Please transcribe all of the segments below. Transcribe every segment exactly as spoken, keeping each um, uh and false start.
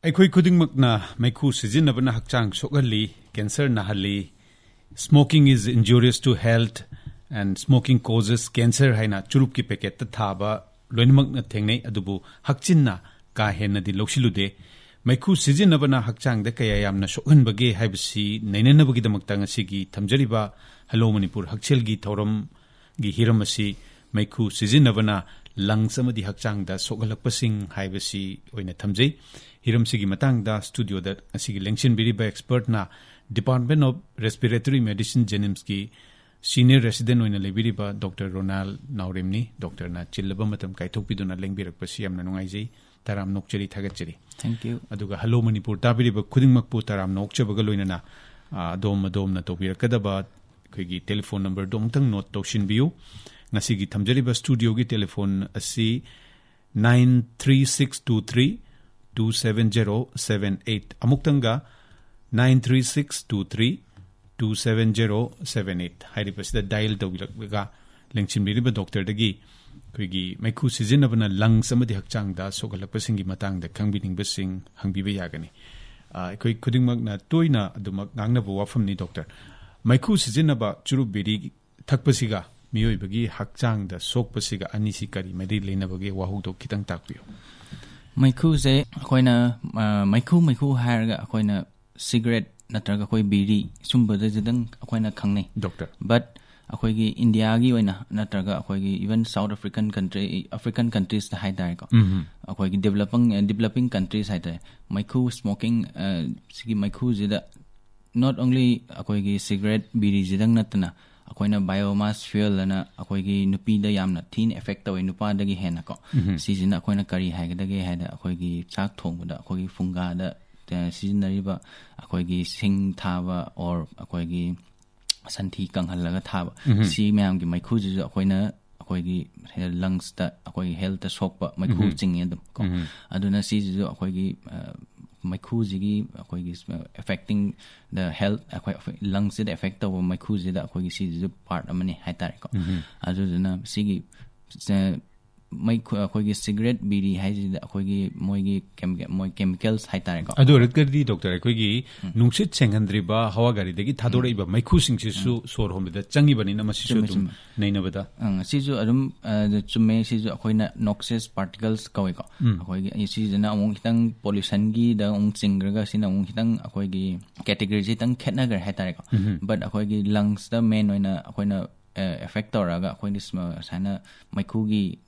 ꯑꯩꯈꯣꯏ ꯈꯨꯗꯤꯡꯃꯛꯅ ꯃꯩꯈꯨ ꯁꯤꯖꯤꯟꯅꯕꯅ ꯍꯛꯆꯥꯡ ꯁꯣꯛꯍꯜꯂꯤ, cancer ꯅꯥꯍꯜꯂꯤ, "Smoking is injurious to health" and "Smoking causes cancer" ꯍꯥꯏꯅ ꯆꯨꯔꯨꯞꯀꯤ ꯄꯦꯀꯦꯠꯇ ꯊꯥꯕ ꯂꯣꯏꯅꯃꯛꯅ ꯊꯦꯡꯅꯩ꯫ ꯑꯗꯨꯕꯨ ꯍꯛꯆꯤꯟꯅ ꯀꯥ ꯍꯦꯟꯅꯗꯤ ꯂꯧꯁꯤꯜꯂꯨꯗꯦ꯫ ꯃꯩꯈꯨ ꯁꯤꯖꯤꯟꯅꯕꯅ ꯍꯛꯆꯥꯡꯗ ꯀꯌꯥ ꯌꯥꯝꯅ ꯁꯣꯛꯍꯟꯕꯒꯦ ꯍꯥꯏꯕꯁꯤ ꯅꯩꯅꯅꯕꯒꯤꯗꯃꯛꯇ ꯉꯁꯤꯒꯤ ꯊꯝꯖꯔꯤꯕ ꯍꯜꯂꯣ ꯃꯅꯤꯄꯨꯔ ꯍꯛꯁꯦꯜꯒꯤ ꯊꯧꯔꯝꯒꯤ ꯍꯤꯔꯝ ꯑꯁꯤ ꯃꯩꯈꯨ ꯁꯤꯖꯤꯟꯅꯕꯅ lungs ꯑꯃꯗꯤ ꯍꯛꯆꯥꯡꯗ ꯁꯣꯛꯍꯜꯂꯛꯄꯁꯤꯡ ꯍꯥꯏꯕꯁꯤ ꯑꯣꯏꯅ ꯊꯝꯖꯩ꯫ ꯍꯤꯔꯝꯁꯤꯒꯤ ꯃꯇꯥꯡꯗ studioꯗ ꯉꯁꯤꯒꯤ ꯂꯦꯡꯁꯤꯟꯕꯤꯔꯤꯕ expertꯅ Department of Respiratory Medicine JNIMSꯀꯤ senior resident ꯑꯣꯏꯅ ꯂꯩꯕꯤꯔꯤꯕ ꯗꯣꯛꯇꯔ ꯔꯣꯅꯥꯜ ꯅꯥꯎꯔꯦꯝꯅꯤ꯫ ꯗꯣꯛꯇꯔꯅ ꯆꯤꯜꯂꯕ ꯃꯇꯝ ꯀꯥꯏꯊꯣꯛꯄꯤꯗꯨꯅ ꯂꯦꯡꯕꯤꯔꯛꯄꯁꯤ ꯌꯥꯝꯅ ꯅꯨꯡꯉꯥꯏꯖꯩ꯫ ꯇꯔꯥꯝꯅ ꯑꯣꯛꯆꯔꯤ, ꯊꯥꯒꯠꯆꯔꯤ꯫ Thank you. ꯑꯗꯨꯒ ꯍꯜꯂꯣ ꯃꯅꯤꯄꯨꯔ ꯇꯥꯕꯤꯔꯤꯕ ꯈꯨꯗꯤꯡꯃꯛꯄꯨ ꯇꯔꯥꯝꯅ ꯑꯣꯛꯆꯕꯒ ꯂꯣꯏꯅꯅ, ꯑ, ꯑꯗꯣꯝ ꯑꯗꯣꯝꯅ ꯇꯧꯕꯤꯔꯛꯀꯗꯕ ꯑꯩꯈꯣꯏꯒꯤ telephone numberꯗꯨ ꯑꯃꯨꯛꯇꯪ note ꯇꯧꯁꯤꯟꯕꯤꯌꯨ꯫ ꯉꯁꯤꯒꯤ ꯊꯝꯖꯔꯤꯕ studioꯒꯤ telephone ꯑꯁꯤ nine three six two three two seven zero seven eight, ꯑꯃꯨꯛꯇꯪꯒ nine three six two three two seven zero seven eight ꯍꯥꯏꯔꯤꯕꯁꯤꯗ dial ꯇꯧꯕꯤꯔꯛꯂꯒ ꯂꯦꯡꯁꯤꯟꯕꯤꯔꯤꯕ ꯗꯣꯛꯇꯔꯗꯒꯤ ꯑꯩꯈꯣꯏꯒꯤ ꯃꯩꯈꯨ ꯁꯤꯖꯤꯟꯅꯕꯅ lungs ꯑꯃꯗꯤ ꯍꯛꯆꯥꯡꯗ ꯁꯣꯛꯍꯜꯂꯛꯄꯁꯤꯡꯒꯤ ꯃꯇꯥꯡꯗ ꯈꯪꯕꯤꯅꯤꯡꯕꯁꯤꯡ ꯍꯪꯕꯤꯕ ꯌꯥꯒꯅꯤ꯫ ꯑ, ꯑꯩꯈꯣꯏ ꯈꯨꯗꯤꯡꯃꯛꯅ ꯇꯣꯏꯅ ꯑꯗꯨꯃꯛ ꯉꯥꯡꯅꯕ ꯋꯥꯐꯝꯅꯤ, ꯗꯣꯛꯇꯔ꯫ ꯃꯩꯈꯨ ꯁꯤꯖꯤꯟꯅꯕ, ꯆꯨꯔꯨꯞ ꯕꯤꯔꯤ ꯊꯛꯄꯁꯤꯒ ꯃꯤꯑꯣꯏꯕꯒꯤ ꯍꯛꯆꯥꯡꯗ ꯁꯣꯛꯄꯁꯤꯒ ꯑꯅꯤꯁꯤ ꯀꯔꯤ ꯃꯔꯤ ꯂꯩꯅꯕꯒꯦ? ꯋꯥꯍꯧꯗꯣ ꯈꯤꯇꯪ ꯇꯥꯛꯄꯤꯌꯨ꯫ ꯃꯩꯈꯨꯁꯦ ꯑꯩꯈꯣꯏꯅ, ꯑ, ꯃꯩꯈꯨ, ꯃꯩꯈꯨ ꯍꯥꯏꯔꯒ ꯑꯩꯈꯣꯏꯅ ꯁꯤꯒꯔꯦꯠ ꯅꯠꯇ꯭ꯔꯒ ꯑꯩꯈꯣꯏ ꯕꯤꯔꯤ, ꯁꯨꯝꯕꯗꯁꯤꯗꯪ ꯑꯩꯈꯣꯏꯅ ꯈꯪꯅꯩ꯫ ꯗꯣꯛꯇꯔ꯫ But ꯑꯩꯈꯣꯏꯒꯤ ꯏꯟꯗꯤꯌꯥꯒꯤ ꯑꯣꯏꯅ ꯅꯠꯇ꯭ꯔꯒ ꯑꯩꯈꯣꯏꯒꯤ even South African country, African countriesꯇ ꯍꯥꯏ ꯇꯥꯔꯦꯀꯣ, ꯎꯝ꯫ ꯑꯩꯈꯣꯏꯒꯤ developing, developing countries ꯍꯥꯏ ꯇꯥꯔꯦ, ꯃꯩꯈꯨ, smoking, ꯑ, ꯁꯤꯒꯤ ꯃꯩꯈꯨꯁꯤꯗ not only ꯑꯩꯈꯣꯏꯒꯤ ꯁꯤꯒꯔꯦꯠ, ꯕꯤꯔꯤꯁꯤꯗꯪ ꯅꯠꯇꯅ ꯑꯩꯈꯣꯏꯅ biomass fuel ꯑꯅ ꯑꯩꯈꯣꯏꯒꯤ ꯅꯨꯄꯤꯗ ꯌꯥꯝꯅ ꯊꯤꯅ effect ꯇꯧꯋꯦ, ꯅꯨꯄꯥꯗꯒꯤ ꯍꯦꯟꯅꯀꯣ꯫ ꯎꯝ꯫ ꯁꯤꯁꯤꯅ ꯑꯩꯈꯣꯏꯅ ꯀꯔꯤ ꯍꯥꯏꯒꯗꯒꯦ ꯍꯥꯏꯗ, ꯑꯩꯈꯣꯏꯒꯤ ꯆꯥꯛ ꯊꯣꯡꯕꯗ ꯑꯩꯈꯣꯏꯒꯤ ꯐꯨꯡꯒꯥꯗ, ꯑ, ꯁꯤꯖꯤꯟꯅꯔꯤꯕ ꯑꯩꯈꯣꯏꯒꯤ ꯁꯤꯡ ꯊꯥꯕ or ꯑꯩꯈꯣꯏꯒꯤ ꯁꯟꯊꯤ ꯀꯪꯍꯜꯂꯒ ꯊꯥꯕ, ꯎꯝ꯫ ꯁꯤ ꯃꯌꯥꯝꯒꯤ ꯃꯩꯈꯨꯁꯤꯁꯨ ꯑꯩꯈꯣꯏꯅ ꯑꯩꯈꯣꯏꯒꯤ lungsꯇ, ꯑꯩꯈꯣꯏꯒꯤ healthꯇ ꯁꯣꯛꯄ ꯃꯩꯈꯨ ꯎꯝ꯫ ꯆꯤꯡꯉꯦ ꯑꯗꯨꯝ ꯀꯣ꯫ ꯎꯝ꯫ ꯑꯗꯨꯅ ꯁꯤꯁꯤꯁꯨ ꯑꯩꯈꯣꯏꯒꯤ, ꯑ, ꯃꯩꯈꯨꯁꯤꯒꯤ ꯑꯩꯈꯣꯏꯒꯤ affecting the health, ꯑꯩꯈꯣꯏ, ꯑꯩꯈꯣꯏ lungsꯁꯤꯗ effect ꯇꯧꯕ ꯃꯩꯈꯨꯁꯤꯗ ꯑꯩꯈꯣꯏꯒꯤ ꯁꯤꯁꯤꯁꯨ part ꯑꯃꯅꯤ ꯍꯥꯏꯇꯥꯔꯦꯀꯣ꯫ ꯎꯝ꯫ ꯑꯗꯨꯗꯨꯅ ꯁꯤꯒꯤ, ꯑ, ꯃꯩꯈꯨ ꯑꯩꯈꯣꯏꯒꯤ ꯁꯤꯒꯔꯦꯠ, ꯕꯤꯔꯤ ꯍꯥꯏꯁꯤꯗ ꯑꯩꯈꯣꯏꯒꯤ ꯃꯣꯏꯒꯤ chemi- ꯃꯣꯏ ꯀꯦꯃꯤꯀꯦꯜꯁ ꯍꯥꯏꯇꯥꯔꯦꯀꯣ꯫ ꯑꯗꯨ ꯑꯣꯏꯔꯒꯗꯤ ꯗꯣꯛꯇꯔ, ꯑꯩꯈꯣꯏꯒꯤ ꯅꯨꯡꯁꯤꯠ ꯁꯦꯡꯍꯟꯗ꯭ꯔꯤꯕ ꯍꯋꯥ ꯒꯥꯔꯤꯗꯒꯤ ꯊꯥꯗꯣꯔꯛꯏꯕ ꯃꯩꯈꯨꯁꯤꯡꯁꯤꯁꯨ ꯁꯣꯔ ꯍꯣꯟꯕꯗ ꯆꯪꯉꯤꯕꯅꯤꯅ ꯃꯁꯤꯁꯨ ꯆꯨꯝꯃꯦ, ꯑꯗꯨꯝ ꯆꯨꯝꯃꯦ꯫ ꯅꯩꯅꯕꯗ ꯑꯪ, ꯁꯤꯁꯨ ꯑꯗꯨꯝ ꯑ, ꯆꯨꯝꯃꯦ꯫ ꯁꯤꯁꯨ ꯑꯩꯈꯣꯏꯅ ꯅꯣꯛꯁꯤꯌꯁ ꯄꯥꯔꯇꯤꯀꯜꯁ ꯀꯧꯋꯦꯀꯣ꯫ ꯑꯩꯈꯣꯏꯒꯤ ꯁꯤꯁꯤꯅ ꯑꯃꯨꯛ ꯈꯤꯇꯪ ꯄꯣꯂꯨꯁꯟꯒꯤꯗ ꯑꯃꯨꯛ ꯆꯤꯡꯈ꯭ꯔꯒ ꯁꯤꯅ ꯑꯃꯨꯛ ꯈꯤꯇꯪ ꯑꯩꯈꯣꯏꯒꯤ ꯀꯦꯇꯦꯒꯣꯔꯤꯁꯦ ꯈꯤꯇꯪ ꯈꯦꯠꯅꯈ꯭ꯔꯦ ꯍꯥꯏꯇꯥꯔꯦꯀꯣ꯫ ꯕꯠ ꯑꯩꯈꯣꯏꯒꯤ ꯂꯪꯁꯇ ꯃꯦꯟ ꯑꯣꯏꯅ ꯑꯩꯈꯣꯏꯅ ꯑꯦꯐꯦꯛ ꯇꯧꯔꯒ ꯑꯩꯈꯣꯏꯅ ꯁꯨꯃ- ꯁꯨꯃꯥꯏꯅ ꯃꯩꯈꯨꯒꯤ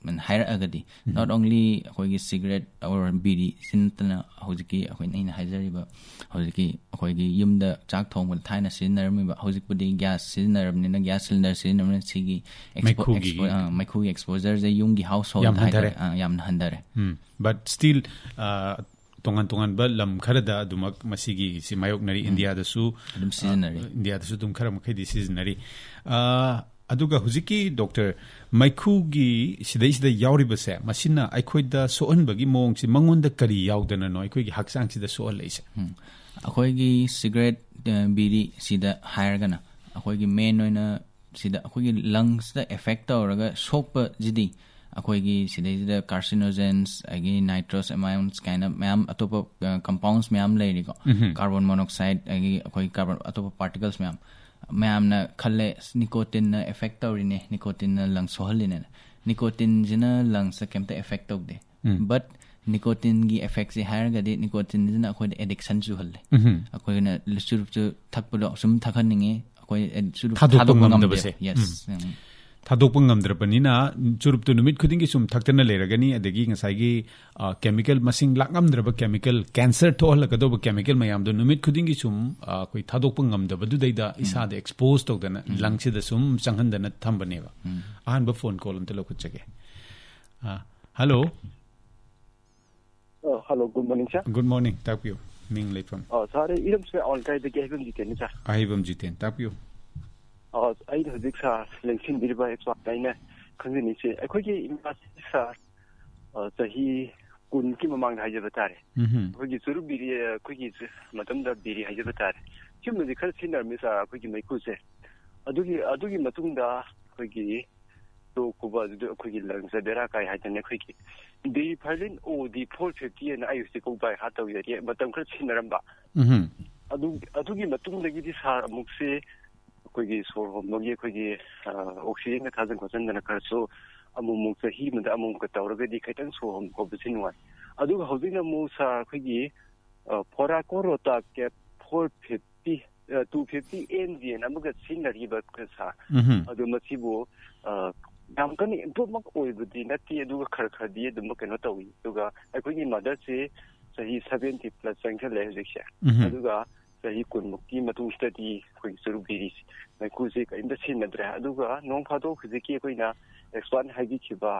ꯍꯥꯏꯔꯛꯑꯒꯗꯤ, not only ꯑꯩꯈꯣꯏꯒꯤ ꯁꯤꯒꯔꯦꯠ ꯑꯣꯔ ꯕꯤꯔꯤ ꯁꯤ ꯅꯠꯇꯅ ꯍꯧꯖꯤꯛꯀꯤ ꯑꯩꯈꯣꯏꯅ ꯑꯩꯅ ꯍꯥꯏꯖꯔꯤꯕ ꯍꯧꯖꯤꯛꯀꯤ ꯑꯩꯈꯣꯏꯒꯤ ꯌꯨꯝꯗ ꯆꯥꯛ ꯊꯣꯡꯕꯗ ꯊꯥꯏꯅ ꯁꯤꯖꯤꯟꯅꯔꯝꯃꯤꯕ, ꯍꯧꯖꯤꯛꯄꯨꯗꯤ ꯒ꯭ꯌꯥꯁ ꯁꯤꯖꯤꯟꯅꯔꯕꯅꯤꯅ, ꯒ꯭ꯌꯥꯁ ꯁꯤꯂꯤꯟꯗꯔ ꯁꯤꯖꯤꯟꯅꯔꯕꯅꯤꯅ ꯁꯤꯒꯤ expo- ꯃꯩꯈꯨꯒꯤ expo- ꯑ, ꯃꯩꯈꯨꯒꯤ ꯑꯦꯛꯁꯄꯣꯖꯔꯁꯦ ꯌꯨꯝꯒꯤ ꯍꯥꯎꯁ ꯌꯥꯝ ꯍꯣꯜꯗ ꯍꯟꯊꯔꯦ꯫ ꯍꯥꯏꯇꯥꯔꯦ, ꯑ, ꯌꯥꯝꯅ ꯍꯟꯊꯔꯦ꯫ ꯎꯝ, but still, ꯑ, ꯇꯣꯉꯥꯟ ꯇꯣꯉꯥꯟꯕ ꯂꯝ ꯈꯔꯗ ꯑꯗꯨꯃꯛ ꯃꯁꯤꯒꯤ ꯁꯤ ꯃꯥꯌꯣꯛꯅꯔꯤ꯫ ꯏꯟꯗꯤꯌꯥꯗꯁꯨ ꯑꯗꯨꯝ ꯁꯤꯖꯤꯟꯅꯔꯤ꯫ ꯑ, ꯏꯟꯗꯤꯌꯥꯗꯁꯨ ꯑꯗꯨꯝ ꯈꯔ ꯃꯈꯩꯗꯤ ꯁꯤꯖꯤꯟꯅꯔꯤ꯫ ꯑ, ꯑꯗꯨꯒ ꯍꯧꯖꯤꯛꯀꯤ ꯗꯣꯛꯇꯔ, ꯃꯩꯈꯨꯒꯤ ꯁꯤꯗꯩꯁꯤꯗ ꯌꯥꯎꯔꯤꯕꯁꯦ, ꯃꯁꯤꯅ ꯑꯩꯈꯣꯏꯗ ꯁꯣꯛꯍꯟꯕꯒꯤ ꯃꯑꯣꯡꯁꯤ ꯃꯉꯣꯟꯗ ꯀꯔꯤ ꯌꯥꯎꯗꯅꯅꯣ ꯑꯩꯈꯣꯏꯒꯤ ꯍꯛꯆꯥꯡꯁꯤꯗ ꯁꯣꯛꯍꯜꯂꯛꯏꯁꯦ? ꯎꯝ꯫ ꯑꯩꯈꯣꯏꯒꯤ ꯁꯤꯒꯔꯦꯠ, ꯑ, ꯕꯤꯔꯤ ꯁꯤꯗ ꯍꯥꯏꯔꯒꯅ ꯑꯩꯈꯣꯏꯒꯤ ꯃꯦꯟ ꯑꯣꯏꯅ ꯁꯤꯗ ꯑꯩꯈꯣꯏꯒꯤ ꯂꯪꯁꯇ ꯑꯦꯐꯦꯛ ꯇꯧꯔꯒ ꯁꯣꯛꯄꯁꯤꯗꯤ ꯑꯩꯈꯣꯏꯒꯤ ꯁꯤꯗꯩꯁꯤꯗ ꯀꯥꯔꯁꯤꯅꯣꯖꯦꯟꯁ, ꯑꯗꯒꯤ ꯅꯥꯏꯇ꯭ꯔꯣꯁ ꯑꯃꯥꯏꯟꯁ ꯀꯥꯏꯅ ꯃꯌꯥꯝ ꯑꯇꯣꯞꯄ ꯀꯝꯄꯥꯎꯟꯁ ꯃꯌꯥꯝ ꯂꯩꯔꯤꯀꯣ꯫ ꯀꯥꯔꯕꯣꯟ ꯃꯣꯅꯣꯛꯁꯥꯏꯠ, ꯑꯗꯒꯤ ꯑꯩꯈꯣꯏ ꯀꯥꯔꯕꯣꯟ ꯑꯇꯣꯞꯄ ꯄꯥꯔꯇꯤꯀꯜꯁ ꯃꯌꯥꯝ꯫ ꯃꯌꯥꯝꯅ ꯈꯜꯂꯦ, "ꯑꯁ, ꯅꯤꯀꯣꯇꯤꯟꯅ ꯑꯦꯐꯦꯛ ꯇꯧꯔꯤꯅꯦ, ꯅꯤꯀꯣꯇꯤꯟꯅ ꯂꯪ ꯁꯣꯛꯍꯜꯂꯤꯅꯦꯅ"꯫ ꯅꯤꯀꯣꯇꯤꯟꯁꯤꯅ ꯂꯪꯁꯇ ꯀꯩꯝꯇ ꯑꯦꯐꯦꯛ ꯇꯧꯗꯦ꯫ ꯕꯠ ꯅꯤꯀꯣꯇꯤꯟꯒꯤ ꯑꯦꯐꯦꯛꯁꯦ ꯍꯥꯏꯔꯒꯗꯤ ꯅꯤꯀꯣꯇꯤꯟꯁꯤꯅ ꯑꯩꯈꯣꯏꯗ ꯑꯦꯗꯤꯛꯁꯟ ꯆꯨꯍꯜꯂꯦ꯫ ꯑꯩꯈꯣꯏꯅ ꯆꯨꯔꯨꯞꯁꯨ ꯊꯛꯄꯗꯣ ꯁꯨꯝ ꯊꯛꯍꯟꯅꯤꯡꯉꯤ, ꯑꯩꯈꯣꯏ ꯑꯦ, ꯆꯨꯔꯨꯞ ꯊꯥꯗꯣꯛꯄ ꯊꯥꯗꯣꯛꯄ ꯉꯝꯗꯕꯁꯦ꯫ ꯉꯝꯗꯦ꯫ ꯌꯦꯁ꯫ ꯎꯝ꯫ ꯊꯥꯗꯣꯛꯄ ꯉꯝꯗ꯭ꯔꯕꯅꯤꯅ ꯆꯨꯔꯨꯞꯇꯨ ꯅꯨꯃꯤꯠ ꯈꯨꯗꯤꯡꯒꯤ ꯁꯨꯝ ꯊꯛꯇꯅ ꯂꯩꯔꯒꯅꯤ꯫ ꯑꯗꯒꯤ ꯉꯁꯥꯏꯒꯤ, ꯑ, ꯀꯦꯃꯤꯀꯦꯜ, ꯃꯁꯤꯡ ꯂꯥꯛ ꯉꯝꯗ꯭ꯔꯕ ꯀꯦꯃꯤꯀꯦꯜ, ꯀꯦꯟꯁꯔ ꯊꯣꯛꯍꯜꯂꯛꯀꯗꯧꯕ ꯀꯦꯃꯤꯀꯦꯜ ꯃꯌꯥꯝꯗꯣ ꯅꯨꯃꯤꯠ ꯈꯨꯗꯤꯡꯒꯤ ꯁꯨꯝ, ꯑ, ꯑꯩꯈꯣꯏ ꯊꯥꯗꯣꯛꯄ ꯉꯝꯗꯕꯗꯨꯗꯩꯗ ꯏꯁꯥꯗ ꯑꯦꯛꯁꯄꯣꯖ ꯇꯧꯗꯅ ꯂꯪꯁꯤꯗ ꯁꯨꯝ ꯆꯪꯍꯟꯗꯅ ꯊꯝꯕꯅꯦꯕ꯫ ꯑꯍꯥꯟꯕ ꯐꯣꯟ ꯀꯣꯜ ꯑꯝꯇ ꯂꯧꯈꯠꯆꯒꯦ꯫ ꯑ, ꯍꯜꯂꯣ꯫ ꯑ, hello, good morning, sir. Good morning, ꯇꯥꯛꯄꯤꯌꯨ꯫ ꯃꯤꯡ, ꯂꯩꯐꯝ꯫ ꯑ, ꯁꯥꯔ, ꯑꯩ ꯏꯔꯝꯁꯦ ꯑꯋꯥꯡꯀꯥꯏꯗꯒꯤ ꯑꯍꯩꯕꯝ ꯖꯤꯇꯦꯟꯅꯤ, ꯁꯥꯔ꯫ ꯑꯍꯩꯕꯝ ꯖꯤꯇꯦꯟ, ꯇꯥꯛꯄꯤꯌꯨ꯫ ꯑ, ꯑꯩꯅ ꯍꯧꯖꯤꯛ, ꯁꯥꯔ, ꯂꯦꯡꯁꯤꯟꯕꯤꯔꯤꯕ ꯑꯦꯛꯁꯄꯥꯔꯠ ꯑꯩꯅ ꯈꯪꯖꯅꯤꯡꯁꯦ, ꯑꯩꯈꯣꯏꯒꯤ ꯏꯃꯥꯁꯤ, ꯁꯥꯔ, ꯑ, ꯆꯍꯤ ꯀꯨꯟꯒꯤ ꯃꯃꯥꯡꯗ ꯍꯥꯏꯖꯕ ꯇꯥꯔꯦ꯫ ꯎꯝꯍꯨꯝ꯫ ꯑꯩꯈꯣꯏꯒꯤ ꯆꯨꯔꯨꯞ ꯕꯤꯔꯤ, ꯑꯩꯈꯣꯏꯒꯤ ꯃꯇꯝꯗ ꯕꯤꯔꯤ ꯍꯥꯏꯖꯕ ꯇꯥꯔꯦ꯫ ꯁꯤꯒꯨꯝꯕꯁꯤ ꯈꯔ ꯁꯤꯖꯤꯟꯅꯔꯝꯃꯤ, ꯁꯥꯔ, ꯑꯩꯈꯣꯏꯒꯤ ꯃꯩꯈꯨꯁꯦ꯫ ꯑꯗꯨꯒꯤ, ꯑꯗꯨꯒꯤ ꯃꯇꯨꯡꯗ ꯑꯩꯈꯣꯏꯒꯤ ꯇꯣꯛꯈꯤꯕ ꯑꯗꯨꯗ ꯑꯩꯈꯣꯏꯒꯤ ꯂꯪꯁꯇ ꯕꯦꯔꯥ ꯀꯥꯏ ꯍꯥꯏꯗꯅ ꯑꯩꯈꯣꯏꯒꯤ ꯗꯤꯐꯥꯏꯂꯤꯟ ꯑꯣ ꯗꯤ ꯐꯣꯔ ꯐꯤꯐꯇꯤ ꯑꯅ ꯑꯩ ꯍꯧꯖꯤꯛꯐꯥꯎ ꯕꯥꯏ ꯍꯥꯔꯠ ꯇꯧꯖꯔꯤ, ꯃꯇꯝ ꯈꯔ ꯁꯤꯖꯤꯟꯅꯔꯝꯕ꯫ ꯎꯝ ꯑꯗꯨ ꯑꯗꯨꯒꯤ ꯃꯇꯨꯡꯗꯒꯤꯗꯤ ꯁꯥꯔ ꯑꯃꯨꯛꯁꯤ ꯑꯩꯈꯣꯏꯒꯤ ꯁꯣꯔ ꯍꯣꯟꯕꯒꯤ ꯑꯩꯈꯣꯏꯒꯤ ꯑꯣꯛꯁꯤꯖꯦꯟꯒ ꯊꯥꯖꯤꯟ ꯈꯣꯠꯆꯤꯟꯗꯅ ꯈꯔꯁꯨ ꯑꯃꯨꯛꯃꯨꯛ ꯆꯍꯤ ꯑꯃꯗ ꯑꯃꯨꯛꯀ ꯇꯧꯔꯒꯗꯤ ꯈꯤꯇꯪ ꯁꯣꯔ ꯍꯣꯟꯕ ꯈꯣꯠꯄꯁꯤ ꯅꯨꯡꯉꯥꯏ꯫ ꯑꯗꯨꯒ ꯍꯧꯖꯤꯛꯅ ꯑꯃꯨꯛ ꯁꯥꯔ ꯑꯩꯈꯣꯏꯒꯤ ꯐꯣꯔꯥꯀꯣ rota cap four fifty, two fifty N G N ꯑꯃꯒ ꯁꯤꯖꯤꯟꯅꯔꯤꯕ ꯁꯥꯔ꯫ ꯎꯝ ꯑꯗꯨ ꯃꯁꯤꯕꯨ ꯑ, ꯌꯥꯝ ꯀꯟꯅ ꯏꯝꯄ꯭ꯔꯨꯚꯃꯛ ꯑꯣꯏꯕꯗꯤ ꯅꯠꯇꯦ, ꯑꯗꯨꯒ ꯈꯔ ꯈꯔꯗꯤ ꯑꯗꯨꯝ ꯀꯩꯅꯣ ꯇꯧꯏ꯫ ꯑꯗꯨꯒ ꯑꯩꯈꯣꯏꯒꯤ ꯃꯗꯔꯁꯦ ꯆꯍꯤ ꯁꯚꯦꯟꯇꯤ ꯄ꯭ꯂꯁ ꯆꯪꯁꯤꯜꯂꯦ ꯍꯧꯖꯤꯛꯁꯦ꯫ ꯎꯝ ꯑꯗꯨꯒ ꯆꯍꯤ ꯀꯨꯟꯃꯨꯛꯀꯤ ꯃꯇꯨꯡꯁꯤꯗꯗꯤ ꯑꯩꯈꯣꯏꯒꯤ ꯆꯨꯔꯨ ꯕꯤꯔꯤ ꯃꯩꯈꯨꯁꯦ ꯀꯔꯤꯝꯇ ꯁꯤꯖꯤꯟꯅꯗ꯭ꯔꯦ꯫ ꯑꯗꯨꯒ ꯅꯣꯡ ꯐꯥꯗꯣꯛ ꯍꯧꯖꯤꯛꯀꯤ ꯑꯩꯈꯣꯏꯅ ꯑꯦꯛꯁꯄꯥꯔꯠ ꯍꯥꯏꯕꯤꯈꯤꯕ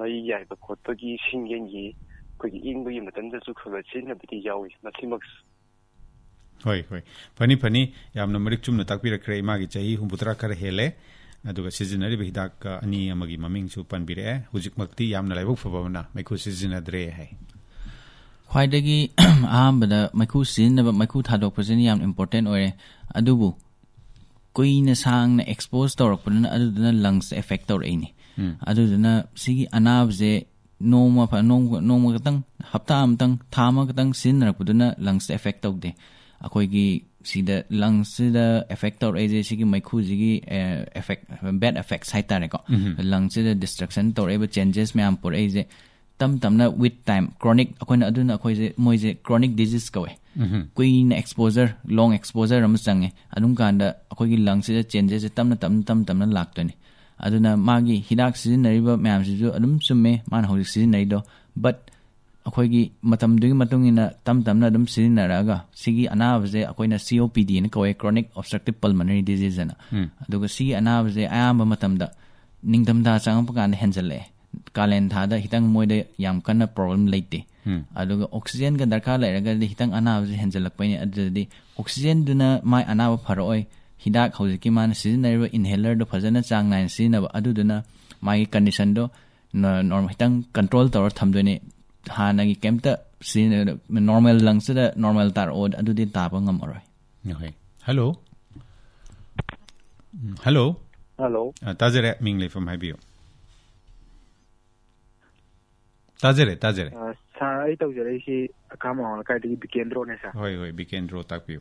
ꯃꯩ ꯌꯥꯏꯕ ꯈꯣꯠꯄꯒꯤ ꯁꯤꯡꯌꯦꯟꯒꯤ ꯑꯩꯈꯣꯏꯒꯤ ꯏꯪꯕꯒꯤ ꯃꯇꯝꯗꯁꯨ ꯈꯔ ꯈꯔ ꯁꯤꯖꯤꯟꯅꯕꯗꯤ ꯌꯥꯎꯏ꯫ ꯃꯁꯤꯃꯛ ꯍꯣꯏ ꯍꯣꯏ, ꯐꯅꯤ ꯐꯅꯤ, ꯌꯥꯝꯅ ꯃꯔꯤꯛ ꯆꯨꯝꯅ ꯇꯥꯛꯄꯤꯔꯛꯈ꯭ꯔꯦ꯫ ꯏꯃꯥꯒꯤ ꯆꯍꯤ ꯍꯨꯝꯐꯨꯇꯔꯥ ꯈꯔ ꯍꯦꯜꯂꯦ, ꯑꯗꯨꯒ ꯁꯤꯖꯤꯟꯅꯔꯤꯕ ꯍꯤꯗꯥꯛ ꯑꯅꯤ ꯑꯃꯒꯤ ꯃꯃꯤꯡꯁꯨ ꯄꯟꯕꯤꯔꯛꯑꯦ꯫ ꯍꯧꯖꯤꯛꯃꯛꯇꯤ ꯌꯥꯝꯅ ꯂꯥꯏꯕꯛ ꯐꯕ ꯑꯃꯅ ꯃꯩꯈꯨ ꯁꯤꯖꯤꯟꯅꯗ꯭ꯔꯦ ꯍꯥꯏ꯫ ꯈ꯭ꯋꯥꯏꯗꯒꯤ ꯑꯍꯥꯟꯕꯗ ꯃꯩꯈꯨ ꯁꯤꯖꯤꯟꯅꯕ, ꯃꯩꯈꯨ ꯊꯥꯗꯣꯛꯄꯁꯤꯅ ꯌꯥꯝ ꯏꯝꯄꯣꯔꯇꯦꯟ ꯑꯣꯏꯔꯦ꯫ ꯑꯗꯨꯕꯨ ꯀꯨꯏꯅ ꯁꯥꯡꯅ ꯑꯦꯛꯁꯄꯣꯖ ꯇꯧꯔꯛꯄꯗꯨꯅ ꯑꯗꯨꯗꯨꯅ ꯂꯪꯁ ꯑꯦꯐꯦꯛ ꯇꯧꯔꯛꯏꯅꯤ꯫ ꯎꯝ꯫ ꯑꯗꯨꯗꯨꯅ ꯁꯤꯒꯤ ꯑꯅꯥꯕꯁꯦ ꯅꯣꯡꯃ ꯐ- ꯅꯣꯡꯃ ꯅꯣꯡꯃ ꯈꯛꯇꯪ, ꯍꯞꯇꯥ ꯑꯃꯇꯪ, ꯊꯥ ꯑꯃ ꯈꯛꯇꯪ ꯁꯤꯖꯤꯟꯅꯔꯛꯄꯗꯨꯅ ꯂꯪꯁꯇ ꯑꯦꯐꯦꯛ ꯇꯧꯗꯦ꯫ ꯑꯩꯈꯣꯏꯒꯤ ꯁꯤꯗ ꯂꯪꯁꯁꯤꯗ ꯑꯦꯐꯦꯛ ꯇꯧꯔꯛꯏꯁꯦ ꯁꯤꯒꯤ ꯃꯩꯈꯨꯁꯤꯒꯤ ꯑꯦꯐꯦꯛ, ꯕꯦꯗ ꯑꯦꯐꯦꯛꯁ ꯍꯥꯏꯇꯥꯔꯦꯀꯣ꯫ ꯎꯝ꯫ ꯂꯪꯁꯁꯤꯗ ꯗꯤꯁꯇ꯭ꯔꯛꯁꯟ ꯇꯧꯔꯛꯏꯕ ꯆꯦꯟꯖꯦꯁ ꯃꯌꯥꯝ ꯄꯨꯔꯛꯏꯁꯦ ꯇꯞ ꯇꯞꯅ ꯋꯤꯠ ꯇꯥꯏꯝ, ꯀ꯭ꯔꯣꯅꯤꯛ, ꯑꯩꯈꯣꯏꯅ ꯑꯗꯨꯅ ꯑꯩꯈꯣꯏꯁꯦ, ꯃꯣꯏꯁꯦ ꯀ꯭ꯔꯣꯅꯤꯛ ꯗꯤꯖꯤꯖ ꯀꯧꯋꯦ꯫ ꯎꯝ꯫ ꯀꯨꯏꯅ ꯑꯦꯛꯁꯄꯣꯖꯔ, ꯂꯣꯡ ꯑꯦꯛꯁꯄꯣꯖꯔ ꯑꯃ ꯆꯪꯉꯦ꯫ ꯑꯗꯨꯝ ꯀꯥꯟꯗ ꯑꯩꯈꯣꯏꯒꯤ ꯂꯪꯁꯁꯤꯗ ꯆꯦꯟꯖꯦꯁꯁꯦ ꯇꯞꯅ ꯇꯞꯅ ꯇꯞꯅ ꯇꯞꯅ ꯂꯥꯛꯇꯣꯏꯅꯦ꯫ ꯑꯗꯨꯅ ꯃꯥꯒꯤ ꯍꯤꯗꯥꯛ ꯁꯤꯖꯤꯟꯅꯔꯤꯕ ꯃꯌꯥꯝꯁꯤꯁꯨ ꯑꯗꯨꯝ ꯆꯨꯝꯃꯦ, ꯃꯥꯅ ꯍꯧꯖꯤꯛ ꯁꯤꯖꯤꯟꯅꯔꯤꯗꯣ, ꯕꯠ ꯑꯩꯈꯣꯏꯒꯤ ꯃꯇꯝꯗꯨꯒꯤ ꯃꯇꯨꯡ ꯏꯟꯅ ꯇꯞ ꯇꯞꯅ ꯑꯗꯨꯝ ꯁꯤꯖꯤꯟꯅꯔꯛꯑꯒ ꯁꯤꯒꯤ ꯑꯅꯥꯕꯁꯦ ꯑꯩꯈꯣꯏꯅ ꯁꯤ ꯑꯣ ꯄꯤ ꯗꯤ ꯑꯅ ꯀꯧꯋꯦ, ꯀ꯭ꯔꯣꯅꯤꯛ ꯑꯣꯕꯁꯇ꯭ꯔꯛꯇꯤꯞ ꯄꯜꯃꯅꯔꯤ ꯗꯤꯖꯤꯖ ꯑꯅ꯫ ꯎꯝ꯫ ꯑꯗꯨꯒ ꯁꯤꯒꯤ ꯑꯅꯥꯕꯁꯦ ꯑꯌꯥꯝꯕ ꯃꯇꯝꯗ ꯅꯤꯡꯊꯝꯊꯥ ꯆꯪꯉꯛꯄ ꯀꯥꯟꯗ ꯍꯦꯟꯖꯜꯂꯛꯑꯦ꯫ ꯀꯥꯂꯦꯟ ꯊꯥꯗ ꯈꯤꯇꯪ ꯃꯣꯏꯗ ꯌꯥꯝ ꯀꯟꯅ ꯄ꯭ꯔꯣꯕ꯭ꯂꯦꯝ ꯂꯩꯇꯦ꯫ ꯎꯝ꯫ ꯑꯗꯨꯒ ꯑꯣꯛꯁꯤꯖꯦꯟꯒ ꯗꯔꯀꯥꯔ ꯂꯩꯔꯒꯗꯤ ꯈꯤꯇꯪ ꯑꯅꯥꯕꯁꯦ ꯍꯦꯟꯖꯜꯂꯛꯄꯩꯅꯦ꯫ ꯑꯗꯨꯗꯗꯤ ꯑꯣꯛꯁꯤꯖꯦꯟꯗꯨꯅ ꯃꯥꯏ ꯑꯅꯥꯕ ꯐꯔꯛꯑꯣꯏ꯫ ꯍꯤꯗꯥꯛ ꯍꯧꯖꯤꯛꯀꯤ ꯃꯥꯅ ꯁꯤꯖꯤꯟꯅꯔꯤꯕ ꯏꯟꯍꯦꯂꯔꯗꯣ ꯐꯖꯅ ꯆꯥꯡ ꯅꯥꯏꯅ ꯁꯤꯖꯤꯟꯅꯕ, ꯑꯗꯨꯗꯨꯅ ꯃꯥꯒꯤ ꯀꯟꯗꯤꯁꯟꯗꯣ ꯅ-, ꯅꯣꯔꯝ-, ꯈꯤꯇꯪ ꯀꯟꯇ꯭ꯔꯣꯜ ꯇꯧꯔ ꯊꯝꯗꯣꯏꯅꯦ꯫ ꯍꯥꯟꯅꯒꯤ ꯀꯩꯝꯇ ꯁꯤꯖꯤꯟꯅ-, ꯅꯣꯔꯃꯦꯜ ꯂꯪꯁꯇꯨꯗ ꯅꯣꯔꯃꯦꯜ ꯇꯥꯔꯛꯑꯣ, ꯑꯗꯨꯗꯤ ꯇꯥꯕ ꯉꯝꯃꯔꯣꯏ꯫ ꯍꯣꯏ꯫ ꯍꯜꯂꯣ꯫ ꯎꯝ, ꯍꯜꯂꯣ꯫ ꯍꯜꯂꯣ꯫ ꯑ, ꯇꯥꯖꯔꯦ, ꯃꯤꯡ ꯂꯩꯐꯝ ꯍꯥꯏꯕꯤꯌꯨ꯫ ꯇꯥꯖꯔꯦ, ꯇꯥꯖꯔꯦ꯫ ꯑ, ꯁꯥꯔ, ꯑꯩ ꯇꯧꯖꯔꯛꯏꯁꯤ ꯑꯈꯥ ꯃꯉꯣꯟ ꯂꯩꯀꯥꯏꯗꯒꯤ ꯕꯤꯀꯦꯟꯗ꯭ꯔꯣꯅꯦ, ꯁꯥꯔ꯫ ꯍꯣꯏ, ꯍꯣꯏ, ꯕꯤꯀꯦꯟꯗ꯭ꯔꯣ, ꯇꯥꯛꯄꯤꯌꯨ꯫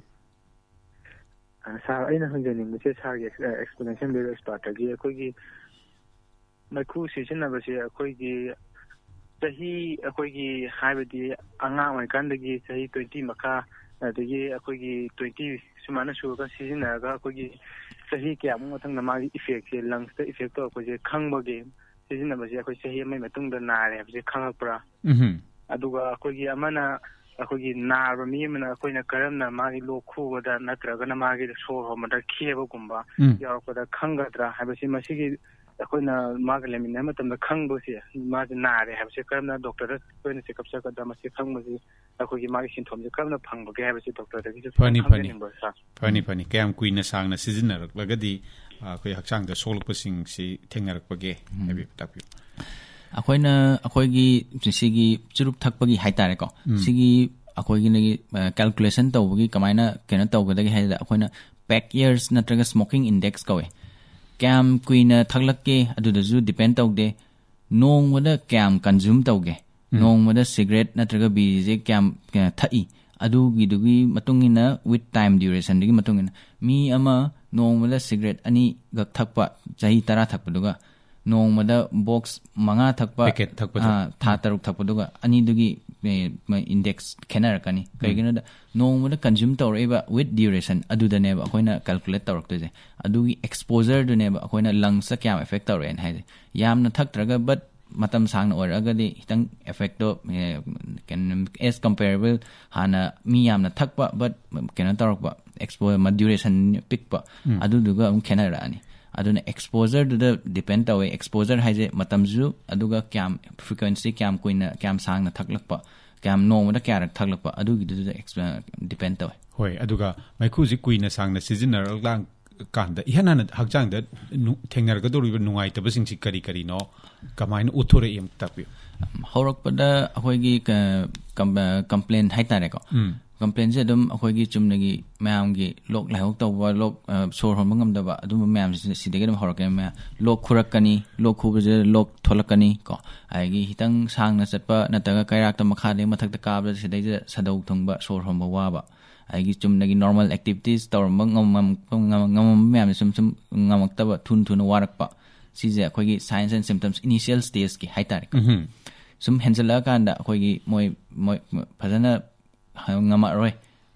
ꯑ, ꯁꯥꯔ, ꯑꯩꯅ ꯍꯪꯖꯅꯤꯡꯕꯁꯦ, ꯁꯥꯔꯒꯤ ꯑꯦꯛꯁ-, ꯑ, explanation ꯕꯦꯔꯤ ꯑꯦꯛꯁꯄꯥꯔꯠꯇꯒꯤ ꯑꯩꯈꯣꯏꯒꯤ ꯃꯩꯈꯨ ꯁꯤꯖꯤꯟꯅꯕꯁꯦ ꯑꯩꯈꯣꯏꯒꯤ ꯆꯍꯤ, ꯑꯩꯈꯣꯏꯒꯤ ꯍꯥꯏꯕꯗꯤ ꯑꯉꯥꯡ ꯑꯣꯏꯔꯤꯀꯥꯟꯗꯒꯤ ꯆꯍꯤ twenty ꯃꯈꯥ, ꯑꯗꯒꯤ ꯑꯩꯈꯣꯏꯒꯤ twenty ꯁꯨꯃꯥꯏꯅ ꯁꯨꯔꯒ ꯁꯤꯖꯤꯟꯅꯔꯒ ꯑꯩꯈꯣꯏꯒꯤ ꯆꯍꯤ ꯀꯌꯥꯃꯨꯛ ꯃꯊꯪꯗ ꯃꯥꯒꯤ ꯏꯐꯦꯛꯁꯦ, ꯂꯪꯁꯇ ꯏꯐꯦꯛ ꯇꯧꯔꯛꯄꯁꯦ ꯈꯪꯕꯒꯤ ꯁꯤꯖꯤꯟꯅꯕꯁꯦ ꯑꯩꯈꯣꯏ ꯆꯍꯤ ꯑꯃꯒꯤ ꯃꯇꯨꯡꯗ ꯅꯥꯔꯦ ꯍꯥꯏꯕꯁꯦ ꯈꯪꯉꯛꯄ꯭ꯔꯥ? ꯎꯝꯍꯨꯝ꯫ ꯑꯗꯨꯒ ꯑꯩꯈꯣꯏꯒꯤ ꯑꯃꯅ, ꯑꯩꯈꯣꯏꯒꯤ ꯅꯥꯕ ꯃꯤ ꯑꯃꯅ ꯑꯩꯈꯣꯏꯅ ꯀꯔꯝꯅ ꯃꯥꯒꯤ ꯂꯣꯛ ꯈꯨꯕꯗ ꯅꯠꯇ꯭ꯔꯒꯅ ꯃꯥꯒꯤ ꯁꯣꯔ ꯍꯣꯟꯕꯗ ꯈꯦꯕꯒꯨꯝꯕ ꯎꯝ꯫ ꯌꯥꯎꯔꯛꯄꯗ ꯈꯪꯒꯗ꯭ꯔꯥ ꯍꯥꯏꯕꯁꯤ, ꯃꯁꯤꯒꯤ ꯑꯩꯈꯣꯏꯅ ꯃꯥꯒ ꯂꯩꯃꯤꯟꯅꯕ ꯃꯇꯝꯗ ꯈꯪꯕꯁꯦ, ꯃꯥꯁꯦ ꯅꯥꯔꯦ ꯍꯥꯏꯕꯁꯦ ꯀꯔꯝꯅ ꯗꯣꯛꯇꯔꯗ ꯑꯩꯈꯣꯏꯅ ꯆꯦꯛꯑꯞ ꯆꯠꯀꯗ꯭ꯔꯥ, ꯃꯁꯤ ꯈꯪꯕꯁꯤ ꯑꯩꯈꯣꯏꯒꯤ ꯃꯥꯒꯤ ꯁꯤꯟꯊꯣꯝꯁꯦ ꯀꯔꯝꯅ ꯐꯪꯕꯒꯦ ꯍꯥꯏꯕꯁꯤ ꯗꯣꯛꯇꯔꯗꯒꯤꯁꯨ ꯐꯅꯤ, ꯐꯅꯤ꯫ ꯈꯪꯖꯅꯤꯡꯕ, ꯁꯥꯔ꯫ ꯐꯅꯤ, ꯐꯅꯤ꯫ ꯀꯌꯥꯝ ꯀꯨꯏꯅ ꯁꯥꯡꯅ ꯁꯤꯖꯤꯟꯅꯔꯛꯂꯒꯗꯤ, ꯑ, ꯑꯩꯈꯣꯏ ꯍꯛꯆꯥꯡꯗ ꯁꯣꯛꯂꯛꯄꯁꯤꯡꯁꯤ ꯊꯦꯡꯅꯔꯛꯄꯒꯦ ꯎꯝ꯫ ꯍꯥꯏꯕꯤꯌꯨ, ꯇꯥꯛꯄꯤꯌꯨ꯫ ꯑꯩꯈꯣꯏꯅ, ꯑꯩꯈꯣꯏꯒꯤ ꯁꯤꯒꯤ ꯆꯨꯔꯨꯞ ꯊꯛꯄꯒꯤ ꯍꯥꯏꯇꯥꯔꯦꯀꯣ, ꯎꯝ꯫ ꯁꯤꯒꯤ ꯑꯩꯈꯣꯏꯒꯤ, ꯑ, calculation ꯇꯧꯕꯒꯤ ꯀꯃꯥꯏꯅ ꯀꯩꯅꯣ ꯇꯧꯒꯗꯒꯦ ꯍꯥꯏꯗ, ꯑꯩꯈꯣꯏꯅ pack years ꯅꯠꯇ꯭ꯔꯒ smoking index ꯀꯧꯋꯦ꯫ ꯀꯌꯥꯝ ꯀꯨꯏꯅ ꯊꯛꯂꯛꯀꯦ ꯑꯗꯨꯗꯁꯨ depend ꯇꯧꯗꯦ, ꯅꯣꯡꯃꯗ ꯀꯌꯥꯝ consume ꯇꯧꯒꯦ, ꯎꯝ꯫ ꯅꯣꯡꯃꯗ ꯁꯤꯒꯔꯦꯠ ꯅꯠꯇ꯭ꯔꯒ ꯕꯤꯔꯤꯁꯦ ꯀꯌꯥꯝ, ꯑ, ꯊꯛꯏ, ꯑꯗꯨꯒꯤꯗꯨꯒꯤ ꯃꯇꯨꯡ ꯏꯟꯅ, with time durationꯗꯨꯒꯤ ꯃꯇꯨꯡ ꯏꯟꯅ, ꯃꯤ ꯑꯃ ꯅꯣꯡꯃꯗ ꯁꯤꯒꯔꯦꯠ ꯑꯅꯤꯈꯛ ꯊꯛꯄ, ꯆꯍꯤ ꯇꯔꯥ ꯊꯛꯄꯗꯨꯒ ꯅꯣꯡꯃꯗ ꯕꯣꯛꯁ ꯃꯉꯥ ꯊꯛꯄ, ꯄꯦꯀꯦꯠ ꯊꯛꯄꯗꯣ꯫ ꯑ, ꯊꯥ ꯎꯝ꯫ ꯇꯔꯨꯛ ꯊꯛꯄꯗꯨꯒ ꯑꯅꯤꯗꯨꯒꯤ, ꯑꯦ, ꯃ-, index ꯈꯦꯠꯅꯔꯛꯀꯅꯤ꯫ ꯎꯝ꯫ ꯀꯩꯒꯤꯅꯣꯗ ꯅꯣꯡꯃꯗ consume ꯇꯧꯔꯛꯏꯕ with duration ꯑꯗꯨꯗꯅꯦꯕ ꯑꯩꯈꯣꯏꯅ calculate ꯇꯧꯔꯛꯇꯣꯏꯁꯦ꯫ ꯑꯗꯨꯒꯤ exposureꯗꯨꯅꯦꯕ ꯑꯩꯈꯣꯏꯅ lungsꯇ ꯀꯌꯥꯝ effect ꯇꯧꯔꯛꯑꯦꯅ ꯍꯥꯏꯁꯦ꯫ ꯌꯥꯝꯅ ꯊꯛꯇ꯭ꯔꯒ, but ꯃꯇꯝ ꯁꯥꯡꯅ ꯑꯣꯏꯔꯛꯑꯒꯗꯤ ꯈꯤꯇꯪ effectꯇꯣ, ꯑꯦ, ꯀꯩꯅꯣ, as comparable ꯍꯥꯟꯅ ꯃꯤ ꯌꯥꯝꯅ ꯊꯛꯄ, but ꯀꯩꯅꯣ ꯇꯧꯔꯛꯄ, expo-, ꯃ-, duration ꯄꯤꯛꯄ, ꯎꯝ꯫ ꯑꯗꯨꯗꯨꯒ ꯑꯃꯨꯛ ꯈꯦꯠꯅꯔꯛꯑꯅꯤ꯫ ꯑꯗꯨꯅ exposureꯗꯨꯗ depend ꯇꯧꯋꯦ꯫ Exposure ꯍꯥꯏꯁꯦ ꯃꯇꯝꯁꯨ, ꯑꯗꯨꯒ ꯀꯌꯥꯝ frequency, ꯀꯌꯥꯝ ꯀꯨꯏꯅ, ꯀꯌꯥꯝ ꯁꯥꯡꯅ ꯊꯛꯂꯛꯄ, ꯀꯌꯥꯝ ꯅꯣꯡꯃꯗ ꯀꯌꯥꯔꯛ ꯊꯛꯂꯛꯄ, ꯑꯗꯨꯒꯤꯗꯨꯗ ex-, depend ꯇꯧꯋꯦ꯫ ꯍꯣꯏ, ꯑꯗꯨꯒ ꯃꯩꯈꯨꯁꯤ ꯀꯨꯏꯅ ꯁꯥꯡꯅ ꯁꯤꯖꯤꯟꯅꯔꯛꯂ-, ꯀꯥꯟꯗ ꯏꯍꯥꯟ ꯍꯥꯟꯅ ꯍꯛꯆꯥꯡꯗ ꯅꯨ-, ꯊꯦꯡꯅꯔꯛꯀꯗꯧꯔꯤꯕ ꯅꯨꯡꯉꯥꯏꯇꯕꯁꯤꯡꯁꯤ ꯀꯔꯤ ꯀꯔꯤꯅꯣ? ꯀꯃꯥꯏꯅ ꯎꯠꯊꯣꯔꯛꯏ ꯑꯃꯇ ꯇꯥꯛꯄꯤꯌꯨ꯫ ꯍꯧꯔꯛꯄꯗ ꯑꯩꯈꯣꯏꯒꯤ ꯀ-, ꯀꯝ-, ꯑ, complain ꯍꯥꯏꯇꯥꯔꯦꯀꯣ꯫ ꯎꯝ꯫ ꯀꯝꯄ꯭ꯂꯦꯟꯁꯦ ꯑꯗꯨꯝ ꯑꯩꯈꯣꯏꯒꯤ ꯆꯨꯝꯅꯒꯤ ꯃꯌꯥꯝꯒꯤ ꯂꯣꯛ ꯂꯥꯏꯍꯧ ꯇꯧꯕ, ꯂꯣꯛ, ꯑ, ꯁꯣꯔ ꯍꯣꯟꯕ ꯉꯝꯗꯕ, ꯑꯗꯨꯝꯕ ꯃꯌꯥꯝꯁꯤ ꯁꯤꯗꯒꯤ ꯑꯗꯨꯝ ꯍꯧꯔꯛꯀꯅꯤ꯫ ꯃꯌꯥꯝ ꯂꯣꯛ ꯈꯨꯔꯛꯀꯅꯤ, ꯂꯣꯛ ꯈꯨꯕꯁꯤꯗ ꯂꯣꯛ ꯊꯣꯛꯂꯛꯀꯅꯤ ꯀꯣ꯫ ꯑꯗꯒꯤ ꯈꯤꯇꯪ ꯁꯥꯡꯅ ꯆꯠꯄ ꯅꯠꯇ꯭ꯔꯒ ꯀꯩꯔꯥꯛꯇ ꯃꯈꯥꯗꯒꯤ ꯃꯊꯛꯇ ꯀꯥꯕꯗ ꯁꯤꯗꯩꯗ ꯁꯥꯗꯧ ꯊꯨꯡꯕ, ꯁꯣꯔ ꯍꯣꯟꯕ ꯋꯥꯕ, ꯑꯗꯒꯤ ꯆꯨꯝꯅꯒꯤ ꯅꯣꯔꯃꯦꯜ ꯑꯦꯛꯇꯤꯚꯤꯇꯤꯁ ꯇꯧꯔꯝꯕ ꯉꯝꯃꯝ-, ꯉꯝꯃꯝꯕ ꯃꯌꯥꯝꯁꯦ ꯁꯨꯝ ꯁꯨꯝ ꯉꯝꯃꯛꯇꯕ, ꯊꯨꯅ ꯊꯨꯅ ꯋꯥꯔꯛꯄ, ꯁꯤꯁꯦ ꯑꯩꯈꯣꯏꯒꯤ signs and symptoms, initial stageꯀꯤ ꯍꯥꯏꯇꯥꯔꯦꯀꯣ꯫ ꯎꯝ꯫ ꯁꯨꯝ ꯍꯦꯟꯖꯜꯂꯛꯑꯀꯥꯟꯗ ꯑꯩꯈꯣꯏꯒꯤ ꯃꯣꯏ, ꯃꯣꯏ ꯐꯖꯅ ꯉꯝꯃꯛꯑꯔꯣꯏ,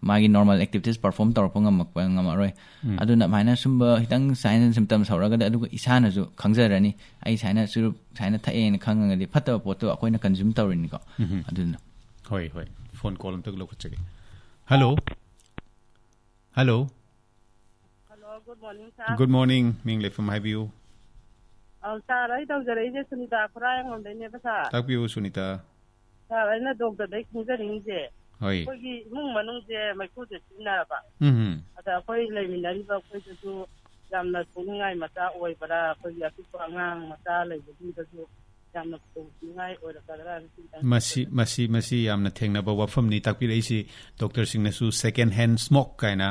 ꯃꯥꯒꯤ ꯅꯣꯔꯃꯦꯜ ꯑꯦꯛꯇꯤꯚꯤꯇꯤꯁ ꯄꯔꯐꯣꯔꯝ ꯇꯧꯔꯛꯄ ꯉꯝꯃꯛꯄ, ꯉꯝꯃꯛꯑꯔꯣꯏ꯫ ꯎꯝ꯫ ꯑꯗꯨꯅ ꯑꯗꯨꯃꯥꯏꯅ ꯁꯨꯝꯕ ꯈꯤꯇꯪ signs and symptoms ꯍꯧꯔꯒꯗꯤ, ꯑꯗꯨꯒ ꯏꯁꯥꯅꯁꯨ ꯈꯪꯖꯔꯅꯤ, ꯑꯩ ꯁꯨꯃꯥꯏꯅ ꯆꯨꯔꯨꯞ ꯁꯨꯃꯥꯏꯅ ꯊꯛꯑꯦꯅ ꯈꯪꯉꯒꯗꯤ, ꯐꯠꯇꯕ ꯄꯣꯠꯇꯣ ꯑꯩꯈꯣꯏꯅ ꯀꯟꯖꯨꯝ ꯇꯧꯔꯤꯅꯤꯀꯣ꯫ ꯎꯝ꯫ ꯑꯗꯨꯅ ꯍꯣꯏ, ꯍꯣꯏ, ꯐꯣꯟ ꯀꯣꯜ ꯑꯝꯇ ꯂꯧꯈꯠꯆꯒꯦ꯫ Hello. Hello. Hello, good morning, sir. Good morning, ꯃꯤꯡ ꯂꯩꯐꯝ ꯍꯥꯏꯕꯤꯌꯨ꯫ ꯑꯧ, ꯁꯥꯔ, ꯑꯩ ꯇꯧꯖꯔꯛꯏꯁꯦ ꯁꯨꯅꯤꯇꯥ ꯈꯨꯔꯥꯏꯔꯣꯝꯗꯩꯅꯦꯕ, ꯁꯥꯔ꯫ ꯇꯥꯛꯄꯤꯌꯨ, ꯁꯨꯅꯤꯇꯥ꯫ ꯁꯥꯔ, ꯑꯩꯅ ꯗꯣꯛꯇꯔꯗꯩ ꯈꯪꯖꯅꯤꯡꯉꯤꯁꯦ, ꯍꯣꯏ꯫ ꯑꯩꯈꯣꯏꯒꯤ ꯏꯃꯨꯡ ꯃꯅꯨꯡꯁꯦ ꯃꯩꯈꯨꯁꯦ ꯁꯤꯖꯤꯟꯅꯔꯕ, ꯎꯝ꯫ ꯑꯗ ꯑꯩꯈꯣꯏ ꯂꯩꯃꯤꯟꯅꯔꯤꯕ ꯑꯩꯈꯣꯏꯗꯁꯨ ꯌꯥꯝꯅ ꯁꯣꯛꯅꯤꯡꯉꯥꯏ ꯃꯆꯥ ꯑꯣꯏꯕ꯭ꯔꯥ? ꯑꯩꯈꯣꯏꯒꯤ ꯑꯄꯤꯛꯄ ꯑꯉꯥꯡ ꯃꯆꯥ ꯂꯩꯕꯁꯤꯡꯗꯁꯨ ꯌꯥꯝꯅ ꯈꯨꯗꯣꯡꯊꯤꯅꯤꯡꯉꯥꯏ ꯑꯣꯏꯔꯛꯀꯗ꯭ꯔꯥ ꯍꯥꯏꯅ ꯁꯤꯝꯇꯪ ꯃꯁꯤ, ꯈꯪꯖꯅꯤꯡꯉꯤ꯫ ꯃꯁꯤ, ꯃꯁꯤ ꯌꯥꯝꯅ ꯊꯦꯡꯅꯕ ꯋꯥꯐꯝꯅꯤ ꯇꯥꯛꯄꯤꯔꯛꯏꯁꯤ꯫ ꯗꯣꯛꯇꯔꯁꯤꯡꯅꯁꯨ second hand smoke ꯀꯥꯏꯅ,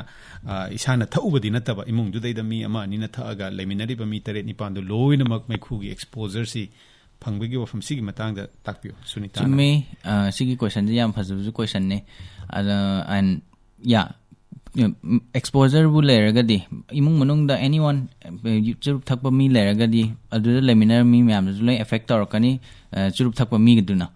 ꯑ, ꯏꯁꯥꯅ ꯊꯛꯎꯕꯗꯤ ꯅꯠꯇꯕ, ꯏꯃꯨꯡꯗꯨꯗꯩꯗ ꯃꯤ ꯑꯃ ꯑꯅꯤꯅ ꯊꯛꯑꯒ ꯂꯩꯃꯤꯟꯅꯔꯤꯕ ꯃꯤ ꯇꯔꯦꯠ ꯅꯤꯄꯥꯟꯗꯣ ꯂꯣꯏꯅꯃꯛ ꯃꯩꯈꯨꯒꯤ exposureꯁꯤ ꯐꯪꯕꯒꯤ ꯋꯥꯐꯝ ꯁꯤꯒꯤ ꯃꯇꯥꯡꯗ ꯇꯥꯛꯄꯤꯌꯨ, ꯁꯨꯅꯤꯇꯥꯅ꯫ ꯆꯨꯝꯃꯤ꯫ ꯑ, ꯁꯤꯒꯤ questionꯁꯤ ꯌꯥꯝ ꯐꯖꯕꯁꯨ questionꯅꯤ꯫ ꯑꯗ, and, yeah, exposureꯕꯨ ꯂꯩꯔꯒꯗꯤ, ꯏꯃꯨꯡ ꯃꯅꯨꯡꯗ anyone, ꯑ, ꯆꯨꯔꯨꯞ ꯊꯛꯄ ꯃꯤ ꯂꯩꯔꯒꯗꯤ, ꯑꯗꯨꯗ ꯂꯩꯃꯤꯟꯅꯔꯤꯕ ꯃꯤ ꯃꯌꯥꯝꯗꯨꯁꯨ ꯂꯣꯏ affect ꯇꯧꯔꯛꯀꯅꯤ, ꯑ, ꯆꯨꯔꯨꯞ ꯊꯛꯄ ꯃꯤꯗꯨꯅ꯫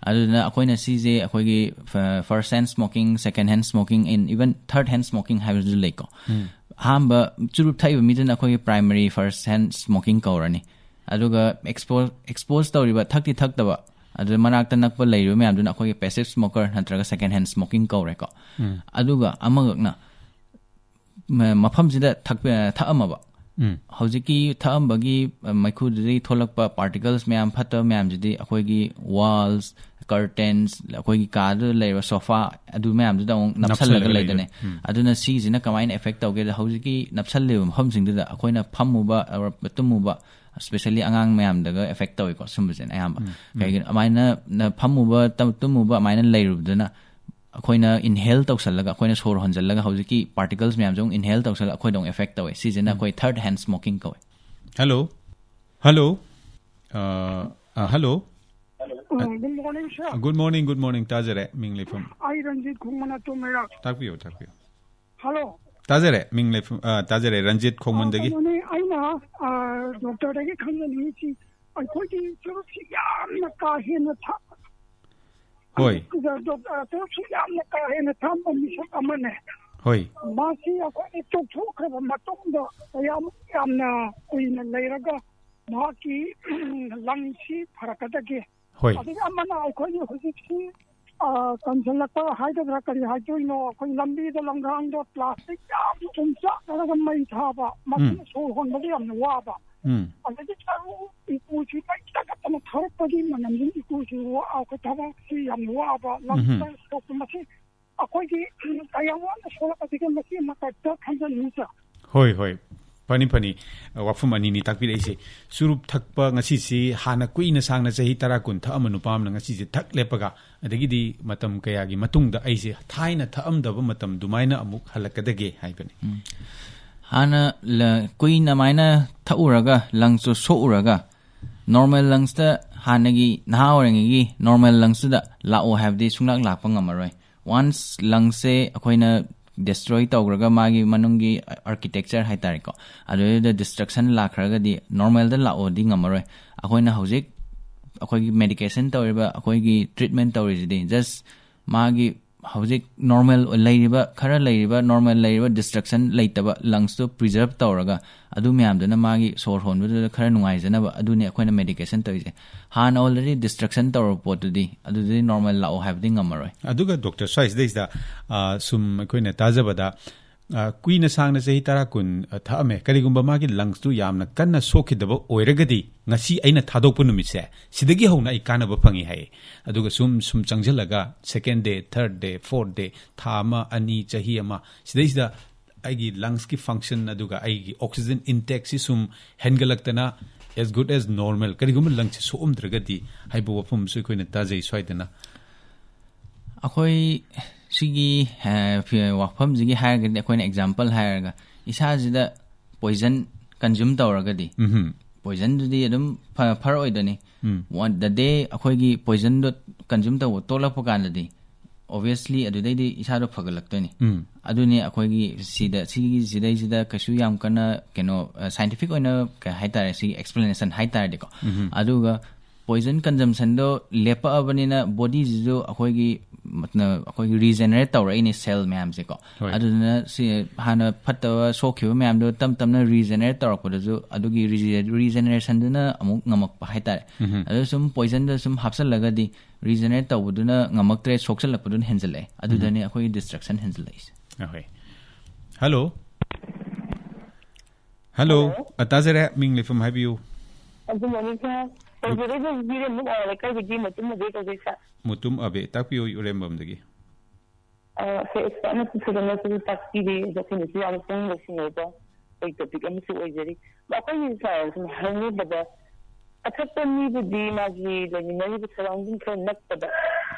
ꯑꯗꯨꯗꯨꯅ ꯑꯩꯈꯣꯏꯅ ꯁꯤꯁꯦ ꯑꯩꯈꯣꯏꯒꯤ, ꯑ, first hand smoking, second hand smoking, and even third hand smoking ꯍꯥꯏꯕꯁꯨ ꯂꯩꯀꯣ꯫ ꯎꯝ꯫ ꯑꯍꯥꯟꯕ ꯆꯨꯔꯨꯞ ꯊꯛꯏꯕ ꯃꯤꯗꯨꯅ ꯑꯩꯈꯣꯏꯒꯤ primary first hand smoking ꯀꯧꯔꯅꯤ꯫ ꯑꯗꯨꯒ expo-, expose ꯇꯧꯔꯤꯕ, ꯊꯛꯇꯤ ꯊꯛꯇꯕ, ꯑꯗꯨꯗ ꯃꯅꯥꯛꯇ ꯅꯛꯄ ꯂꯩꯔꯤꯕ ꯃꯌꯥꯝꯗꯨꯅ ꯑꯩꯈꯣꯏꯒꯤ passive smoker ꯅꯠꯇ꯭ꯔꯒ second hand smoking ꯀꯧꯔꯦꯀꯣ꯫ ꯎꯝ꯫ ꯑꯗꯨꯒ ꯑꯃꯈꯛꯅ ꯃ-, ꯃꯐꯝꯁꯤꯗ ꯊꯛꯄ-, ꯊꯛꯑꯝꯃꯕ, ꯎꯝ꯫ ꯍꯧꯖꯤꯛꯀꯤ ꯊꯛꯑꯝꯕꯒꯤ, ꯑ, ꯃꯩꯈꯨꯗꯨꯗꯒꯤ ꯊꯣꯛꯂꯛꯄ particles ꯃꯌꯥꯝ, ꯐꯠꯇꯕ ꯃꯌꯥꯝꯁꯤꯗꯤ ꯑꯩꯈꯣꯏꯒꯤ walls, curtains, ꯑꯩꯈꯣꯏꯒꯤ ꯀꯥꯗꯨꯗ ꯂꯩꯔꯤꯕ sofa, ꯑꯗꯨ ꯃꯌꯥꯝꯗꯨꯗ ꯑꯃꯨꯛ ꯅꯞꯁꯜꯂꯒ ꯅꯞꯁꯜꯂꯒ ꯂꯩꯗꯣꯏꯅꯦ꯫ ꯂꯩꯗꯣꯏꯅꯦ꯫ ꯎꯝ꯫ ꯑꯗꯨꯅ ꯁꯤꯁꯤꯅ ꯀꯃꯥꯏꯅ affect ꯇꯧꯒꯦꯗ, ꯍꯧꯖꯤꯛꯀꯤ ꯅꯞꯁꯜꯂꯤꯕ ꯃꯐꯝꯁꯤꯡꯗꯨꯗ ꯑꯩꯈꯣꯏꯅ ꯐꯝꯃꯨꯕ, or ꯇꯨꯝꯃꯨꯕ, especially ꯑꯉꯥꯡ ꯃꯌꯥꯝꯗꯒ affect ꯇꯧꯋꯤꯀꯣ ꯁꯨꯝꯕꯁꯤꯅ ꯑꯌꯥꯝꯕ꯫ ꯎꯝ, ꯎꯝ꯫ ꯀꯩꯒꯤꯅꯣ? ꯑꯗꯨꯃꯥꯏꯅ ꯅ-, ꯐꯝꯃꯨꯕ, ꯇ-, ꯇꯨꯝꯃꯨꯕ ꯑꯗꯨꯃꯥꯏꯅ ꯂꯩꯔꯨꯕꯗꯨꯅ ꯑꯩꯈꯣꯏꯅ inhale ꯇꯧꯁꯜꯂꯒ, ꯑꯩꯈꯣꯏꯅ ꯁꯣꯔ ꯍꯣꯟꯖꯜꯂꯒ ꯍꯧꯖꯤꯛꯀꯤ particles ꯃꯌꯥꯝꯁꯦ ꯑꯃꯨꯛ inhale ꯇꯧꯁꯜꯂꯒ ꯑꯩꯈꯣꯏꯗ ꯑꯃꯨꯛ effect ꯇꯧꯋꯦ꯫ ꯁꯤꯁꯤꯅ ꯑꯩꯈꯣꯏ third hand smoking ꯀꯧꯋꯦ꯫ Hello, hello. ꯑ, ꯑ, hello. Good morning, sir. Good morning, good morning. ꯇꯥꯖꯔꯦ, ꯃꯤꯡ ꯂꯩꯐꯝ꯫ ꯑꯩ ꯔꯟꯖꯤꯠ ꯈꯣꯡꯃꯅꯥꯇꯣꯝ ꯃꯩꯔꯥꯛ꯫ ꯇꯥꯛꯄꯤꯌꯨ, ꯇꯥꯛꯄꯤꯌꯨ꯫ Hello. ꯇꯥꯖꯔꯦ, ꯃꯤꯡ ꯂꯩꯐꯝ, ꯑ, ꯇꯥꯖꯔꯦ, ꯔꯟꯖꯤꯠ ꯈꯣꯡꯃꯟꯗꯒꯤ꯫ ꯀꯩꯅꯣꯅꯦ, ꯑꯩꯅ, ꯑ, doctorꯗꯒꯤ ꯈꯪꯖꯅꯤꯡꯉꯤꯁꯤ, ꯑꯩꯈꯣꯏꯒꯤ ꯆꯨꯔꯨꯞꯁꯤ ꯌꯥꯝꯅ ꯀꯥ ꯍꯦꯟꯅ ꯊꯛ- ꯍꯣꯏ꯫ ꯑꯗꯨꯒ doc-, ꯑ, ꯆꯨꯔꯨꯞꯁꯤ ꯌꯥꯝꯅ ꯀꯥ ꯍꯦꯟꯅ ꯊꯛꯑꯝꯕ ꯃꯤꯁꯛ ꯑꯃꯅꯦ꯫ ꯍꯣꯏ꯫ ꯃꯥꯁꯤ ꯑꯩꯈꯣꯏꯒꯤ ꯇꯣꯛꯊꯣꯛꯈ꯭ꯔꯕ ꯃꯇꯨꯡꯗ ꯌꯥꯝ, ꯌꯥꯝꯅ ꯀꯨꯏꯅ ꯂꯩꯔꯒ ꯃꯍꯥꯛꯀꯤ lungsꯁꯤ ꯐꯔꯛꯀꯗꯒꯦ꯫ ꯍꯣꯏ꯫ ꯑꯗꯒꯤ ꯑꯃꯅ ꯑꯩꯈꯣꯏꯒꯤ ꯍꯧꯖꯤꯛꯁꯤ, ꯑ, ꯀꯟꯁꯤꯜꯂꯛꯄ ꯍꯥꯏꯒꯗ꯭ꯔꯥ ꯀꯔꯤ ꯍꯥꯏꯗꯣꯏꯅꯣ, ꯑꯩꯈꯣꯏ ꯂꯝꯕꯤꯗ ꯂꯝꯒꯥꯡꯗ plastic ꯌꯥꯝ ꯌꯨꯝꯆꯥꯛꯅꯔꯒ ꯃꯩ ꯊꯥꯕ, ꯃꯁꯤꯅ ꯁꯣꯔ ꯍꯣꯟꯕꯗ ꯌꯥꯝꯅ ꯋꯥꯕ꯫ ꯎꯝ꯫ ꯑꯗꯒꯤ ꯆꯔꯨ ꯏꯀꯨꯁꯤ ꯃꯩ ꯊꯥꯒꯠꯇꯅ ꯊꯥꯔꯛꯄꯒꯤ ꯃꯅꯝꯁꯤꯅ ꯏꯀꯨꯁꯤ ꯋꯥ-, ꯑꯩꯈꯣꯏ ꯊꯕꯛꯁꯤ ꯌꯥꯝꯅ ꯋꯥꯕ, lungsꯇ ꯁꯣꯛꯄ, ꯃꯁꯤ ꯑꯩꯈꯣꯏꯒꯤ ꯀꯌꯥꯝ ꯋꯥꯅ ꯁꯣꯛꯂꯛꯄꯁꯤꯒꯦ, ꯃꯁꯤ ꯑꯃꯈꯛꯇ ꯈꯟꯖꯅꯤꯡꯉꯤ, sir꯫ ꯍꯣꯏ, ꯍꯣꯏ꯫ ꯐꯅꯤ, ꯐꯅꯤ꯫ ꯋꯥꯐꯝ ꯑꯅꯤꯅꯤ ꯇꯥꯛꯄꯤꯔꯛꯏꯁꯦ꯫ ꯆꯨꯔꯨꯞ ꯊꯛꯄ ꯉꯁꯤꯁꯤ ꯍꯥꯟꯅ ꯀꯨꯏꯅ ꯁꯥꯡꯅ ꯆꯍꯤ ꯇꯔꯥ ꯀꯨꯟ ꯊꯛꯑꯝꯕ ꯅꯨꯄꯥ ꯑꯃꯅ ꯉꯁꯤꯁꯦ ꯊꯛ ꯂꯦꯞꯄꯒ, ꯑꯗꯒꯤꯗꯤ ꯃꯇꯝ ꯀꯌꯥꯒꯤ ꯃꯇꯨꯡꯗ ꯑꯩꯁꯦ ꯊꯥꯏꯅ ꯊꯛꯑꯝꯗꯕ ꯃꯇꯝ ꯑꯗꯨꯃꯥꯏꯅ ꯑꯃꯨꯛ ꯍꯜꯂꯛꯀꯗꯒꯦ ꯍꯥꯏꯕꯅꯤ꯫ ꯎꯝ꯫ ꯍꯥꯟꯅ ꯂ-, ꯀꯨꯏꯅ ꯑꯗꯨꯃꯥꯏꯅ ꯊꯛꯎꯔꯒ, lungsꯇꯨ ꯁꯣꯛꯎꯔꯒ, normal lungsꯇ ꯍꯥꯟꯅꯒꯤ ꯅꯍꯥ ꯑꯣꯏꯔꯤꯉꯩꯒꯤ normal lungsꯇꯨꯗ ꯂꯥꯛꯑꯣ ꯍꯥꯏꯕꯗꯤ ꯁꯨꯡꯂꯥꯛ ꯂꯥꯛꯄ ꯉꯝꯃꯔꯣꯏ꯫ Once lungsꯁꯦ ꯑꯩꯈꯣꯏꯅ destroy ꯇꯧꯈ꯭ꯔꯒ, ꯃꯥꯒꯤ ꯃꯅꯨꯡꯒꯤ architecture ꯍꯥꯏꯇꯥꯔꯦꯀꯣ, ꯑꯗꯨꯗ destruction ꯂꯥꯛꯈ꯭ꯔꯒꯗꯤ normalꯗ ꯂꯥꯛꯑꯣꯗꯤ ꯉꯝꯃꯔꯣꯏ꯫ ꯑꯩꯈꯣꯏꯅ ꯍꯧꯖꯤꯛ ꯑꯩꯈꯣꯏꯒꯤ medication ꯇꯧꯔꯤꯕ, ꯑꯩꯈꯣꯏꯒꯤ treatment ꯇꯧꯔꯤꯁꯤꯗꯤ just ꯃꯥꯒꯤ ꯍꯧꯖꯤꯛ normal ꯂꯩꯔꯤꯕ, ꯈꯔ ꯂꯩꯔꯤꯕ, normal ꯂꯩꯔꯤꯕ destruction ꯂꯩꯇꯕ lungsꯇꯨ preserve ꯇꯧꯔꯒ, ꯑꯗꯨ ꯃꯌꯥꯝꯗꯨꯅ ꯃꯥꯒꯤ ꯁꯣꯔ ꯍꯣꯟꯕꯗꯨꯗ ꯈꯔ ꯅꯨꯡꯉꯥꯏꯖꯅꯕ, ꯑꯗꯨꯅꯤ ꯑꯩꯈꯣꯏꯅ medication ꯇꯧꯔꯤꯁꯦ꯫ ꯍꯥꯟꯅ already destruction ꯇꯧꯔꯕ ꯄꯣꯠꯇꯨꯗꯤ, ꯑꯗꯨꯗꯤ normal ꯂꯥꯛꯑꯣ ꯍꯥꯏꯕꯗꯤ ꯉꯝꯃꯔꯣꯏ꯫ ꯑꯗꯨꯒ doctor, ꯁ꯭ꯋꯥꯏꯁꯤꯗꯩꯁꯤꯗ, ꯑ, ꯁꯨꯝ ꯑꯩꯈꯣꯏꯅ ꯇꯥꯖꯕꯗ, ꯑ, ꯀꯨꯏꯅ ꯁꯥꯡꯅ ꯆꯍꯤ ꯇꯔꯥ ꯀꯨꯟ, ꯑ, ꯊꯛꯑꯝꯃꯦ, ꯀꯔꯤꯒꯨꯝꯕ ꯃꯥꯒꯤ lungsꯇꯨ ꯌꯥꯝꯅ ꯀꯟꯅ ꯁꯣꯛꯈꯤꯗꯕ ꯑꯣꯏꯔꯒꯗꯤ, ꯉꯁꯤ ꯑꯩꯅ ꯊꯥꯗꯣꯛꯄ ꯅꯨꯃꯤꯠꯁꯦ, ꯁꯤꯗꯒꯤ ꯍꯧꯅ ꯑꯩ ꯀꯥꯟꯅꯕ ꯐꯪꯉꯤ ꯍꯥꯏꯌꯦ꯫ ꯑꯗꯨꯒ ꯁꯨꯝ, ꯁꯨꯝ ꯆꯪꯁꯤꯜꯂꯒ second day, third day, fourth day, ꯊꯥ ꯑꯃ, ꯑꯅꯤ, ꯆꯍꯤ ꯑꯃ, ꯁꯤꯗꯩꯁꯤꯗ ꯑꯩꯒꯤ lungsꯀꯤ function ꯑꯗꯨꯒ ꯑꯩꯒꯤ oxygen intakeꯁꯤ ꯁꯨꯝ ꯍꯦꯟꯒꯠꯂꯛꯇꯅ, as good as normal, ꯀꯔꯤꯒꯨꯝꯕ lungsꯁꯤ ꯁꯣꯛꯑꯝꯗ꯭ꯔꯒꯗꯤ ꯍꯥꯏꯕ ꯋꯥꯐꯝ ꯑꯃꯁꯨ ꯑꯩꯈꯣꯏꯅ ꯇꯥꯖꯩ ꯁ꯭ꯋꯥꯏꯗꯅ꯫ ꯑꯩꯈꯣꯏ ꯁꯤꯒꯤ ꯑ, ꯐꯤ- ꯋꯥꯐꯝꯁꯤꯒꯤ ꯍꯥꯏꯔꯒꯗꯤ, ꯑꯩꯈꯣꯏꯅ ꯑꯦꯛꯖꯥꯝꯄꯜ ꯍꯥꯏꯔꯒ, ꯏꯁꯥꯁꯤꯗ ꯄꯣꯏꯖꯟ ꯀꯟꯖꯨꯝ ꯇꯧꯔꯒꯗꯤ, ꯎꯝ ꯄꯣꯏꯖꯟꯗꯨꯗꯤ ꯑꯗꯨꯝ ꯐ- ꯐꯔꯛꯑꯣꯏꯗꯣꯏꯅꯤ꯫ ꯎꯝ ꯗ ꯗꯦ ꯑꯩꯈꯣꯏꯒꯤ ꯄꯣꯏꯖꯟꯗꯣ ꯀꯟꯖꯨꯝ ꯇꯧꯕ ꯇꯣꯛꯂꯛꯄ ꯀꯥꯟꯗꯗꯤ, ꯑꯣꯕꯤꯌꯁꯂꯤ ꯑꯗꯨꯗꯩꯗꯤ ꯏꯁꯥꯗꯣ ꯐꯒꯠꯂꯛꯇꯣꯏꯅꯤ꯫ ꯎꯝ ꯑꯗꯨꯅꯤ ꯑꯩꯈꯣꯏꯒꯤ ꯁꯤꯗ, ꯁꯤꯒꯤ ꯁꯤꯗꯩꯁꯤꯗ ꯀꯩꯁꯨ ꯌꯥꯝ ꯀꯟꯅ ꯀꯩꯅꯣ, ꯁꯥꯏꯟꯇꯤꯐꯤꯛ ꯑꯣꯏꯅ ꯀꯩ ꯍꯥꯏꯇꯥꯔꯦ, ꯁꯤꯒꯤ ꯑꯦꯛꯁꯄ꯭ꯂꯦꯅꯦꯁꯟ ꯍꯥꯏꯇꯥꯔꯗꯤꯀꯣ꯫ ꯎꯝ ꯑꯗꯨꯒ ꯄꯣꯏꯖꯟ ꯀꯟꯖꯝꯁꯟꯗꯣ ꯂꯦꯞꯄꯛꯑꯕꯅꯤꯅ, ꯕꯣꯗꯤꯁꯤꯁꯨ ꯑꯩꯈꯣꯏꯒꯤ ꯃꯠꯅ- ꯑꯩꯈꯣꯏꯒꯤ ꯔꯤꯖꯦꯅꯔꯦꯠ ꯇꯧꯔꯛꯏꯅꯦ, ꯁꯦꯜ ꯃꯌꯥꯝꯁꯦꯀꯣ꯫ ꯍꯣꯏ꯫ ꯑꯗꯨꯗꯨꯅ ꯁꯤ ꯍꯥꯟꯅ ꯐꯠꯇꯕ ꯁꯣꯛꯈꯤꯕ ꯃꯌꯥꯝꯗꯣ ꯇꯞ ꯇꯞꯅ ꯔꯤꯖꯦꯅꯔꯦꯠ ꯇꯧꯔꯛꯄꯗꯁꯨ, ꯑꯗꯨꯒꯤ ꯔꯤꯖꯦꯅꯔꯦꯁꯟꯗꯨꯅ ꯑꯃꯨꯛ ꯉꯝꯃꯛꯄ ꯍꯥꯏꯇꯥꯔꯦ꯫ ꯎꯝ ꯑꯗꯨ ꯁꯨꯝ ꯄꯣꯏꯖꯟꯗ ꯁꯨꯝ ꯍꯥꯞꯆꯜꯂꯒꯗꯤ, ꯔꯤꯖꯦꯅꯔꯦꯠ ꯇꯧꯕꯗꯨꯅ ꯉꯝꯃꯛꯇ꯭ꯔꯦ, ꯁꯣꯛꯆꯜꯂꯛꯄꯗꯨꯅ ꯍꯦꯟꯖꯜꯂꯛꯑꯦ꯫ ꯑꯗꯨꯗꯅꯤ ꯑꯩꯈꯣꯏꯒꯤ ꯗꯤꯁꯇ꯭ꯔꯛꯁꯟ ꯍꯦꯟꯖꯜꯂꯛꯏꯁꯦ꯫ ꯑꯍꯣꯏ꯫ ꯍꯜꯂꯣ꯫ ꯍꯜꯂꯣ꯫ ꯍꯜꯂꯣ꯫ ꯑ, ꯇꯥꯖꯔꯦ꯫ ꯃꯤꯡ ꯂꯩꯐꯝ ꯍꯥꯏꯕꯤꯌꯨ꯫ ꯑꯗꯨ ꯃꯣꯔꯅꯤꯡ ꯁꯥꯔ꯫ ꯇꯧꯖꯔꯛꯏꯕꯁꯤꯗꯤ ꯔꯦꯃꯨꯛ ꯑꯋꯥ ꯂꯩꯀꯥꯏꯗꯒꯤ ꯃꯇꯨꯝ ꯑꯕꯦ ꯀꯧꯖꯩ ꯁꯥꯔ꯫ ꯃꯨꯇꯨꯝ ꯑꯕꯦ꯫ ꯇꯥꯛꯄꯤꯌꯨ ꯏꯔꯦꯝꯕꯝꯗꯒꯤ꯫ ꯑ, ꯁꯦ ꯑꯦꯛꯁꯄꯥꯔꯠꯅꯁꯨ ꯐꯖꯅꯁꯨ ꯇꯥꯛꯄꯤꯔꯦ꯫ ꯑꯗꯣ ꯑꯩꯈꯣꯏꯅꯁꯨ ꯌꯥꯝꯅ ꯄꯨꯛꯅꯤꯡ ꯂꯧꯁꯤꯟꯅꯕ ꯑꯩꯈꯣꯏ ꯇꯣꯄꯤꯛ ꯑꯃꯁꯨ ꯑꯣꯏꯖꯔꯤ꯫ ꯑꯗꯣ ꯑꯩꯈꯣꯏꯒꯤ ꯁꯥꯔ ꯁꯨꯝ ꯍꯥꯏꯅꯕꯗ ꯑꯊꯛꯄ ꯃꯤꯕꯨꯗꯤ ꯃꯥꯒꯤ ꯂꯩꯃꯤꯟꯅꯔꯤꯕ ꯁꯔꯥꯎꯟꯗꯤꯡ ꯈꯔ ꯅꯛꯄꯗ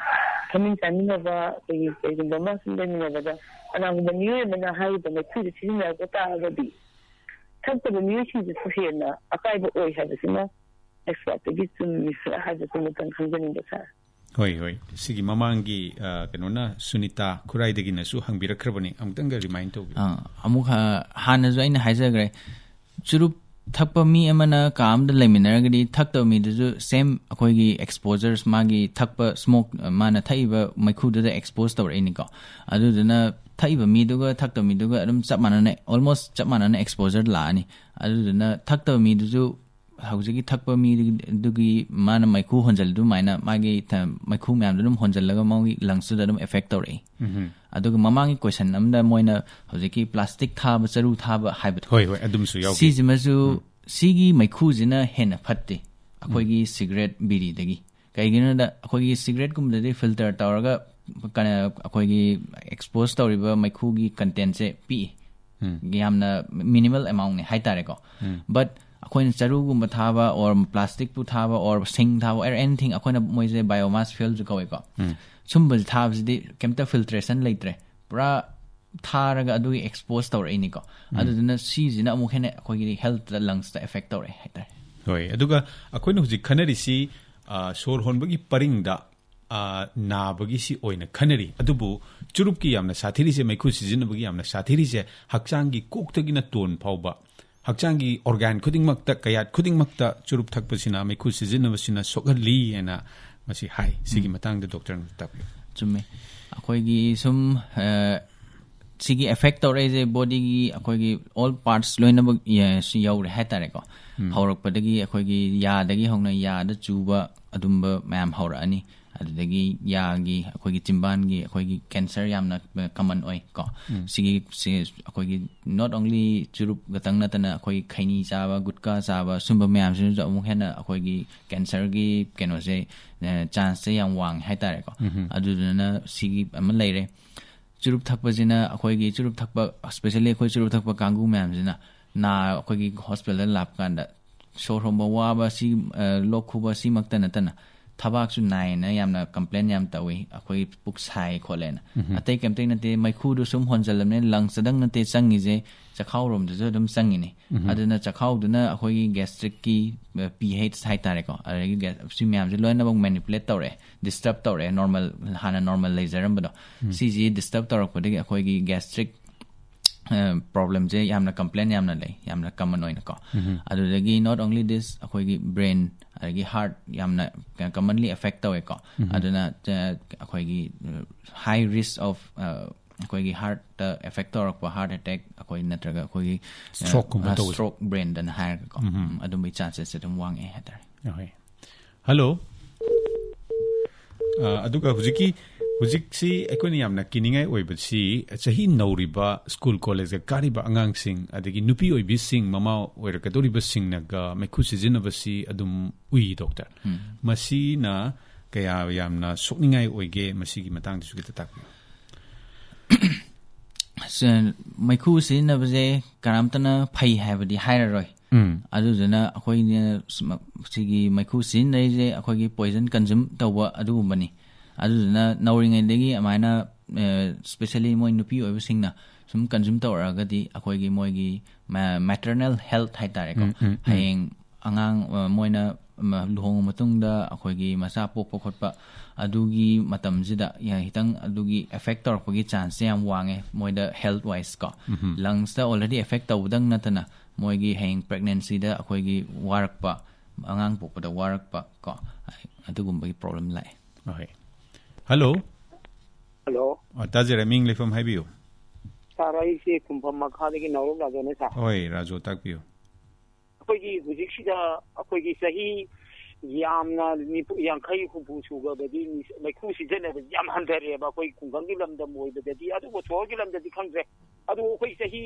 ꯐꯝꯃꯤꯟ ꯆꯥꯃꯤꯟꯅꯕ, ꯑꯩꯈꯣꯏꯒꯤ ꯀꯩꯒꯨꯝꯕ ꯑꯃ ꯁꯨꯝ ꯂꯩꯃꯤꯟꯅꯕꯗ ꯀꯅꯥꯒꯨꯝꯕ ꯃꯤꯑꯣꯏ ꯑꯃꯅ ꯍꯥꯏꯔꯤꯕ ꯃꯩꯈꯨꯁꯦ ꯁꯤꯖꯤꯟꯅꯔꯛꯄ ꯇꯥꯔꯒꯗꯤ ꯊꯛꯇꯕ ꯃꯤꯑꯣꯏꯁꯤꯡꯁꯤꯁꯨ ꯍꯦꯟꯅ ꯑꯀꯥꯏꯕ ꯑꯣꯏ ꯍꯥꯏꯕꯁꯤꯃ ꯑꯦꯛꯁꯄꯥꯔꯠꯇꯒꯤ ꯆꯨꯝꯃꯤꯕ꯭ꯔꯥ ꯍꯥꯏꯕꯁꯤꯃꯇꯪ ꯈꯪꯖꯅꯤꯡꯕ ꯁꯥꯔ꯫ ꯍꯣꯏ, ꯍꯣꯏ꯫ ꯁꯤꯒꯤ ꯃꯃꯥꯡꯒꯤ, ꯑ, ꯀꯩꯅꯣꯅ, ꯁꯨꯅꯤꯇꯥ ꯈꯨꯔꯥꯏꯗꯒꯤꯅꯁꯨ ꯍꯪꯕꯤꯔꯛꯈ꯭ꯔꯕꯅꯤ꯫ ꯑꯃꯨꯛꯇꯪꯒ ꯔꯤꯃꯥꯏꯟ ꯇꯧꯕꯤꯌꯨ꯫ ꯑꯥ, ꯑꯃꯨꯛ ꯍ- ꯍꯥꯟꯅꯁꯨ ꯑꯩꯅ ꯍꯥꯏꯖꯈ꯭ꯔꯦ, ꯆꯨꯔꯨꯞ ꯊꯛꯄ ꯃꯤ ꯑꯃꯅ ꯀꯥ ꯑꯃꯗ ꯂꯩꯃꯤꯟꯅꯔꯒꯗꯤ, ꯊꯛꯇꯕ ꯃꯤꯗꯨꯁꯨ ꯁꯦꯝ ꯑꯩꯈꯣꯏꯒꯤ ꯑꯦꯛꯁꯄꯣꯖꯔꯁ, ꯃꯥꯒꯤ ꯊꯛꯄ ꯁ꯭ꯃꯣꯛ, ꯃꯥꯅ ꯊꯛꯏꯕ ꯃꯩꯈꯨꯗꯨꯗ ꯑꯦꯛꯁꯄꯣꯖ ꯇꯧꯔꯛꯏꯅꯤꯀꯣ꯫ ꯑꯗꯨꯗꯨꯅ ꯊꯛꯏꯕ ꯃꯤꯗꯨꯒ ꯊꯛꯇꯕ ꯃꯤꯗꯨꯒ ꯑꯗꯨꯝ ꯆꯞ ꯃꯥꯟꯅꯅ, ꯑꯣꯜꯃꯣꯁ ꯆꯞ ꯃꯥꯟꯅꯅ ꯑꯦꯛꯁꯄꯣꯖꯔ ꯂꯥꯛꯑꯅꯤ꯫ ꯑꯗꯨꯗꯨꯅ ꯊꯛꯇꯕ ꯃꯤꯗꯨꯁꯨ ꯍꯧꯖꯤꯛꯀꯤ ꯊꯛꯄ ꯃꯤꯗꯨꯒꯤ ꯃꯥꯅ ꯃꯩꯈꯨ ꯍꯣꯟꯖꯜꯂꯤ ꯑꯗꯨꯃꯥꯏꯅ, ꯃꯥꯒꯤ ꯊ- ꯃꯩꯈꯨ ꯃꯌꯥꯝꯗꯣ ꯑꯗꯨꯝ ꯍꯣꯟꯖꯜꯂꯒ ꯃꯥꯒꯤ ꯂꯪꯁꯇꯨꯗ ꯑꯗꯨꯝ ꯑꯦꯐꯦꯛ ꯇꯧꯔꯛꯏ꯫ ꯎꯝ ꯑꯗꯨꯒ ꯃꯃꯥꯡꯒꯤ ꯀꯣꯏꯁꯟ ꯑꯃꯗ ꯃꯣꯏꯅ ꯍꯧꯖꯤꯛꯀꯤ ꯄ꯭ꯂꯥꯁꯇꯤꯛ ꯊꯥꯕ, ꯆꯔꯨ ꯊꯥꯕ ꯍꯥꯏꯕꯗꯣ, ꯍꯣꯏ, ꯍꯣꯏ, ꯑꯗꯨꯝꯁꯨ ꯌꯥꯎꯈꯤ꯫ ꯁꯤꯁꯤꯃꯁꯨ, ꯁꯤꯒꯤ ꯃꯩꯈꯨꯁꯤꯅ ꯍꯦꯟꯅ ꯐꯠꯇꯦ ꯑꯩꯈꯣꯏꯒꯤ ꯁꯤꯒꯔꯦꯠ, ꯕꯤꯔꯤꯗꯒꯤ꯫ ꯀꯩꯒꯤꯅꯣꯗ, ꯑꯩꯈꯣꯏꯒꯤ ꯁꯤꯒꯔꯦꯠꯀꯨꯝꯕꯗꯗꯤ ꯐꯤꯜꯇꯔ ꯇꯧꯔꯒ ꯀ- ꯑꯩꯈꯣꯏꯒꯤ ꯑꯦꯛꯁꯄꯣꯖ ꯇꯧꯔꯤꯕ ꯃꯩꯈꯨꯒꯤ ꯀꯟꯇꯦꯟꯁꯦ ꯄꯤꯛꯏ, ꯎꯝ꯫ ꯌꯥꯝꯅ ꯃꯤꯅꯤꯃꯜ ꯑꯦꯃꯥꯎꯟꯅꯦ ꯍꯥꯏꯇꯥꯔꯦꯀꯣ꯫ ꯎꯝ꯫ ꯕꯠ ꯑꯩꯈꯣꯏꯅ ꯆꯔꯨꯒꯨꯝꯕ ꯊꯥꯕ, or plastic ꯄꯨ ꯊꯥꯕ, or ꯁꯤꯡ ꯊꯥꯕ, or anything, ꯑꯩꯈꯣꯏꯅ ꯃꯣꯏꯁꯦ biomass fuel ꯁꯨ ꯀꯧꯏꯀꯣ꯫ ꯁꯨꯝꯕꯁꯦ ꯊꯥꯕꯁꯤꯗꯤ ꯀꯩꯝꯇ filtration ꯂꯩꯇ꯭ꯔꯦ, ꯄꯨꯔꯥ ꯊꯥꯔꯒ ꯑꯗꯨꯒꯤ expose ꯇꯧꯔꯛꯏꯅꯤꯀꯣ꯫ ꯑꯗꯨꯗꯨꯅ ꯁꯤꯁꯤꯅ ꯑꯃꯨꯛ ꯍꯦꯟꯅ ꯑꯩꯈꯣꯏꯒꯤ health ꯇ, lungs ꯇ effect ꯇꯧꯔꯛꯑꯦ ꯍꯥꯏꯇꯥꯔꯦ꯫ ꯍꯣꯏ, ꯑꯗꯨꯒ ꯑꯩꯈꯣꯏꯅ ꯍꯧꯖꯤꯛ ꯈꯟꯅꯔꯤꯁꯤ, ꯑ, ꯁꯣꯔ ꯍꯣꯟꯕꯒꯤ ꯄꯔꯤꯡꯗ, ꯑ, ꯅꯥꯕꯒꯤꯁꯤ ꯑꯣꯏꯅ ꯈꯟꯅꯔꯤ꯫ ꯑꯗꯨꯕꯨ ꯆꯨꯔꯨꯞꯀꯤ ꯌꯥꯝꯅ ꯁꯥꯊꯤꯔꯤꯁꯦ, ꯃꯩꯈꯨ ꯁꯤꯖꯤꯟꯅꯕꯒꯤ ꯌꯥꯝꯅ ꯁꯥꯊꯤꯔꯤꯁꯦ, ꯍꯛꯆꯥꯡꯒꯤ ꯀꯣꯛꯇꯒꯤꯅ ꯇꯣꯟ ꯐꯥꯎꯕ, ꯍꯛꯆꯥꯡꯒꯤ organ ꯈꯨꯗꯤꯡꯃꯛꯇ, ꯀꯌꯥꯠ ꯈꯨꯗꯤꯡꯃꯛꯇ ꯆꯨꯔꯨꯞ ꯊꯛꯄꯁꯤꯅ, ꯃꯩꯈꯨ ꯁꯤꯖꯤꯟꯅꯕꯁꯤꯅ ꯁꯣꯛꯍꯜꯂꯤ ꯍꯥꯏꯅ ꯃꯁꯤ ꯍꯥꯏ꯫ ꯁꯤꯒꯤ ꯃꯇꯥꯡꯗ ꯗꯣꯛꯇꯔꯅ ꯇꯥꯛꯄꯤꯌꯨ꯫ ꯆꯨꯝꯃꯦ꯫ ꯑꯩꯈꯣꯏꯒꯤ ꯁꯨꯝ, ꯑ, ꯁꯤꯒꯤ effect ꯇꯧꯔꯛꯏꯁꯦ body ꯒꯤ ꯑꯩꯈꯣꯏꯒꯤ all parts ꯂꯣꯏꯅꯃꯛ ꯌ-, ꯁꯤ ꯌꯧꯔꯦ ꯍꯥꯏꯇꯥꯔꯦꯀꯣ꯫ ꯍꯧꯔꯛꯄꯗꯒꯤ ꯑꯩꯈꯣꯏꯒꯤ ꯌꯥꯗꯒꯤ ꯍꯧꯅ ꯌꯥꯗ ꯆꯨꯕ ꯑꯗꯨꯝꯕ ꯃꯌꯥꯝ ꯍꯧꯔꯛꯑꯅꯤ꯫ ꯑꯗꯨꯗꯒꯤ ꯌꯥꯒꯤ, ꯑꯩꯈꯣꯏꯒꯤ ꯆꯤꯝꯕꯥꯟꯒꯤ, ꯑꯩꯈꯣꯏꯒꯤ cancer ꯌꯥꯝꯅ common ꯑꯣꯏ ꯀꯣ꯫ ꯁꯤꯒꯤ, ꯁꯤ ꯑꯩꯈꯣꯏꯒꯤ not only ꯆꯨꯔꯨꯞ ꯈꯛꯇꯪ ꯅꯠꯇꯅ ꯑꯩꯈꯣꯏꯒꯤ ꯈꯩꯅꯤ ꯆꯥꯕ, ꯒꯨꯠꯀꯥ ꯆꯥꯕ, ꯁꯨꯝꯕ ꯃꯌꯥꯝꯁꯤꯅꯁꯨ ꯑꯃꯨꯛ ꯍꯦꯟꯅ ꯑꯩꯈꯣꯏꯒꯤ cancer ꯒꯤ ꯀꯩꯅꯣꯁꯦ, ꯑ, chance ꯁꯦ ꯌꯥꯝ ꯋꯥꯡꯉꯦ ꯍꯥꯏꯇꯥꯔꯦꯀꯣ꯫ ꯑꯗꯨꯗꯨꯅ ꯁꯤꯒꯤ ꯑꯃ ꯂꯩꯔꯦ꯫ ꯆꯨꯔꯨꯞ ꯊꯛꯄꯁꯤꯅ ꯑꯩꯈꯣꯏꯒꯤ ꯆꯨꯔꯨꯞ ꯊꯛꯄ, especially ꯑꯩꯈꯣꯏ ꯆꯨꯔꯨꯞ ꯊꯛꯄ ꯀꯥꯡꯕꯨ ꯃꯌꯥꯝꯁꯤꯅ ꯅꯥ-, ꯑꯩꯈꯣꯏꯒꯤ hospital ꯗ ꯂꯥꯛꯄ ꯀꯥꯟꯗ ꯁꯣꯔ ꯍꯣꯟꯕ ꯋꯥꯕ ꯁꯤ, ꯑ, ꯂꯣꯛ ꯈꯨꯕ ꯁꯤꯃꯛꯇ ꯅꯠꯇꯅ ꯊꯕꯥꯛꯁꯨ ꯅꯥꯏꯅ ꯌꯥꯝꯅ complain ꯌꯥꯝ ꯇꯧꯏ, ꯑꯩꯈꯣꯏ ꯄꯨꯛ ꯁꯥꯏ ꯈꯣꯠꯂꯦꯅ꯫ ꯑꯇꯩ ꯀꯩꯝꯇꯩ ꯅꯠꯇꯦ, ꯃꯩꯈꯨꯗꯨ ꯁꯨꯝ ꯍꯣꯟꯖꯜꯂꯝꯅꯦ, lungs ꯇꯗꯪ ꯅꯠꯇꯦ ꯆꯪꯉꯤꯁꯦ, ꯆꯈꯥꯎꯔꯣꯝꯗꯁꯨ ꯑꯗꯨꯝ ꯆꯪꯉꯤꯅꯤ꯫ ꯑꯗꯨꯅ ꯆꯈꯥꯎꯗꯨꯅ ꯑꯩꯈꯣꯏꯒꯤ gastric ꯀꯤ, ꯑ, pH ꯍꯥꯏꯇꯥꯔꯦꯀꯣ, ꯑꯗꯒꯤ gas-, ꯁꯤ ꯃꯌꯥꯝꯁꯦ ꯂꯣꯏꯅꯃꯛ manipulate ꯇꯧꯔꯛꯑꯦ, disturb ꯇꯧꯔꯛꯑꯦ, normal, ꯍꯥꯟꯅ normalise ꯖꯔꯝꯕꯗꯣ꯫ ꯁꯤꯁꯤ disturb ꯇꯧꯔꯛꯄꯗꯒꯤ ꯑꯩꯈꯣꯏꯒꯤ gastric, ꯑ, problem ꯁꯦ ꯌꯥꯝꯅ complain ꯌꯥꯝꯅ ꯂꯩ, ꯌꯥꯝꯅ common ꯑꯣꯏꯅꯀꯣ꯫ ꯑꯗꯨꯗꯒꯤ not only this, ꯑꯩꯈꯣꯏꯒꯤ brain ꯑꯗꯒꯤ heart ꯌꯥꯝꯅ commonly affect ꯇꯧꯋꯦꯀꯣ꯫ ꯑꯗꯨꯅ, ꯑ, ꯑꯩꯈꯣꯏꯒꯤ, ꯑ, high risk of, ꯑ, ꯑꯩꯈꯣꯏꯒꯤ heart ꯇ effect ꯇꯧꯔꯛꯄ heart attack, ꯑꯩꯈꯣꯏ ꯅꯠꯇ꯭ꯔꯒ ꯑꯩꯈꯣꯏꯒꯤ, ꯑ, Stroke ꯀꯨꯝꯕ ꯑ, ꯇꯧꯕꯁꯦ꯫ Stroke, brain ꯗꯅ ꯍꯥꯏꯔꯒꯀꯣ꯫ ꯎꯝ, ꯑꯗꯨꯝꯕꯒꯤ chances ꯁꯦ ꯑꯗꯨꯝ ꯋꯥꯡꯉꯛꯑꯦ ꯍꯥꯏꯇꯥꯔꯦ꯫ ꯍꯣꯏ꯫ ꯍꯜꯂꯣ꯫ ꯑ, ꯑꯗꯨꯒ ꯍꯧꯖꯤꯛꯀꯤ, ꯍꯧꯖꯤꯛꯁꯤ ꯑꯩꯈꯣꯏꯅ ꯌꯥꯝꯅ ꯀꯤꯅꯤꯡꯉꯥꯏ ꯑꯣꯏꯕꯁꯤ ꯆꯍꯤ ꯅꯧꯔꯤꯕ school college ꯀꯥꯔꯤꯕ ꯑꯉꯥꯡꯁꯤꯡ, ꯑꯗꯒꯤ ꯅꯨꯄꯤ ꯑꯣꯏꯕꯤꯁꯤꯡ, ꯃꯃꯥ ꯑꯣꯏꯔꯛꯀꯗꯧꯔꯤꯕꯁꯤꯡꯅꯒ ꯃꯩꯈꯨ ꯁꯤꯖꯤꯟꯅꯕꯁꯤ ꯑꯗꯨꯝ ꯎꯏ, ꯗꯣꯛꯇꯔ꯫ ꯃꯁꯤꯅ ꯀꯌꯥ ꯌꯥꯝꯅ ꯁꯣꯛꯅꯤꯡꯉꯥꯏ ꯑꯣꯏꯒꯦ, ꯃꯁꯤꯒꯤ ꯃꯇꯥꯡꯗꯁꯨ ꯈꯤꯇ ꯇꯥꯛꯄꯤꯌꯨ꯫ ꯁ-, ꯃꯩꯈꯨ ꯁꯤꯖꯤꯟꯅꯕꯁꯦ ꯀꯅꯥꯝꯇꯅ ꯐꯩ ꯍꯥꯏꯕꯗꯤ ꯍꯥꯏꯔꯔꯣꯏ꯫ ꯎꯝ꯫ ꯑꯗꯨꯗꯨꯅ ꯑꯩꯈꯣꯏꯅ ꯁꯤꯒꯤ ꯃꯩꯈꯨ ꯁꯤꯖꯤꯟꯅꯔꯤꯁꯦ ꯑꯩꯈꯣꯏꯒꯤ poison consume ꯇꯧꯕ ꯑꯗꯨꯒꯨꯝꯕꯅꯤ꯫ ꯑꯗꯨꯗꯨꯅ ꯅꯧꯔꯤꯉꯩꯗꯒꯤ ꯑꯗꯨꯃꯥꯏꯅ, especially ꯃꯣꯏ ꯅꯨꯄꯤ ꯑꯣꯏꯕꯁꯤꯡꯅ ꯁꯨꯝ consume ꯇꯧꯔꯛꯑꯒꯗꯤ ꯑꯩꯈꯣꯏꯒꯤ ꯃꯣꯏꯒꯤ maternal health ꯍꯥꯏꯇꯥꯔꯦꯀꯣ, ꯎꯝ, ꯎꯝ, ꯎꯝ꯫ ꯍꯌꯦꯡ ꯑꯉꯥꯡ, ꯑ, ꯃꯣꯏꯅ, ꯃ-, ꯂꯨꯍꯣꯡꯉ ꯃꯇꯨꯡꯗ ꯑꯩꯈꯣꯏꯒꯤ ꯃꯆꯥ ꯄꯣꯛꯄ ꯈꯣꯠꯄ ꯑꯗꯨꯒꯤ ꯃꯇꯝꯁꯤꯗ ꯌꯥ-, ꯈꯤꯇꯪ ꯑꯗꯨꯒꯤ affect ꯇꯧꯔꯛꯄꯒꯤ chanceꯁꯦ ꯌꯥꯝ ꯋꯥꯡꯉꯦ ꯃꯣꯏꯗ health wiseꯀꯣ꯫ ꯎꯝ꯫ Lungsꯇ already affect ꯇꯧꯕꯗꯪ ꯅꯠꯇꯅ ꯃꯣꯏꯒꯤ ꯍꯌꯦꯡ pregnancyꯗ ꯑꯩꯈꯣꯏꯒꯤ ꯋꯥꯔꯛꯄ, ꯑꯉꯥꯡ ꯄꯣꯛꯄꯗ ꯋꯥꯔꯛꯄ ꯀꯣ, ꯑꯗꯨꯒꯨꯝꯕꯒꯤ problem ꯂꯥꯛꯑꯦ꯫ ꯍꯣꯏ꯫ Hello꯫ Hello꯫ ꯑ, ꯇꯥꯖꯔꯦ, ꯃꯤꯡ ꯂꯩꯐꯝ ꯍꯥꯏꯕꯤꯌꯨ꯫ Sir, ꯑꯩꯁꯦ ꯈꯨꯝꯐꯝ ꯃꯈꯥꯗꯒꯤ ꯅꯥꯎꯔꯦꯝ ꯔꯥꯖꯨꯅꯦ, sir꯫ ꯍꯣꯏ, ꯔꯥꯖꯨ, ꯇꯥꯛꯄꯤꯌꯨ꯫ ꯑꯩꯈꯣꯏꯒꯤ ꯍꯧꯖꯤꯛꯁꯤꯗ ꯑꯩꯈꯣꯏꯒꯤ ꯆꯍꯤ ꯌꯥꯝꯅ ꯅꯤꯐꯨ, ꯌꯥꯡꯈꯩ, ꯍꯨꯝꯐꯨ ꯁꯨꯈ꯭ꯔꯕꯗꯤ ꯃꯩꯈꯨ ꯁꯤꯖꯤꯟꯅꯕꯁꯤ ꯌꯥꯝ ꯍꯟꯊꯔꯦꯕ ꯑꯩꯈꯣꯏ ꯈꯨꯡꯒꯪꯒꯤ ꯂꯝꯗꯝ ꯑꯣꯏꯕꯗꯗꯤ꯫ ꯑꯗꯨꯕꯨ ꯁꯣꯍꯣꯔꯒꯤ ꯂꯝꯗꯗꯤ ꯈꯪꯗ꯭ꯔꯦ꯫ ꯑꯗꯨ ꯑꯩꯈꯣꯏ ꯆꯍꯤ,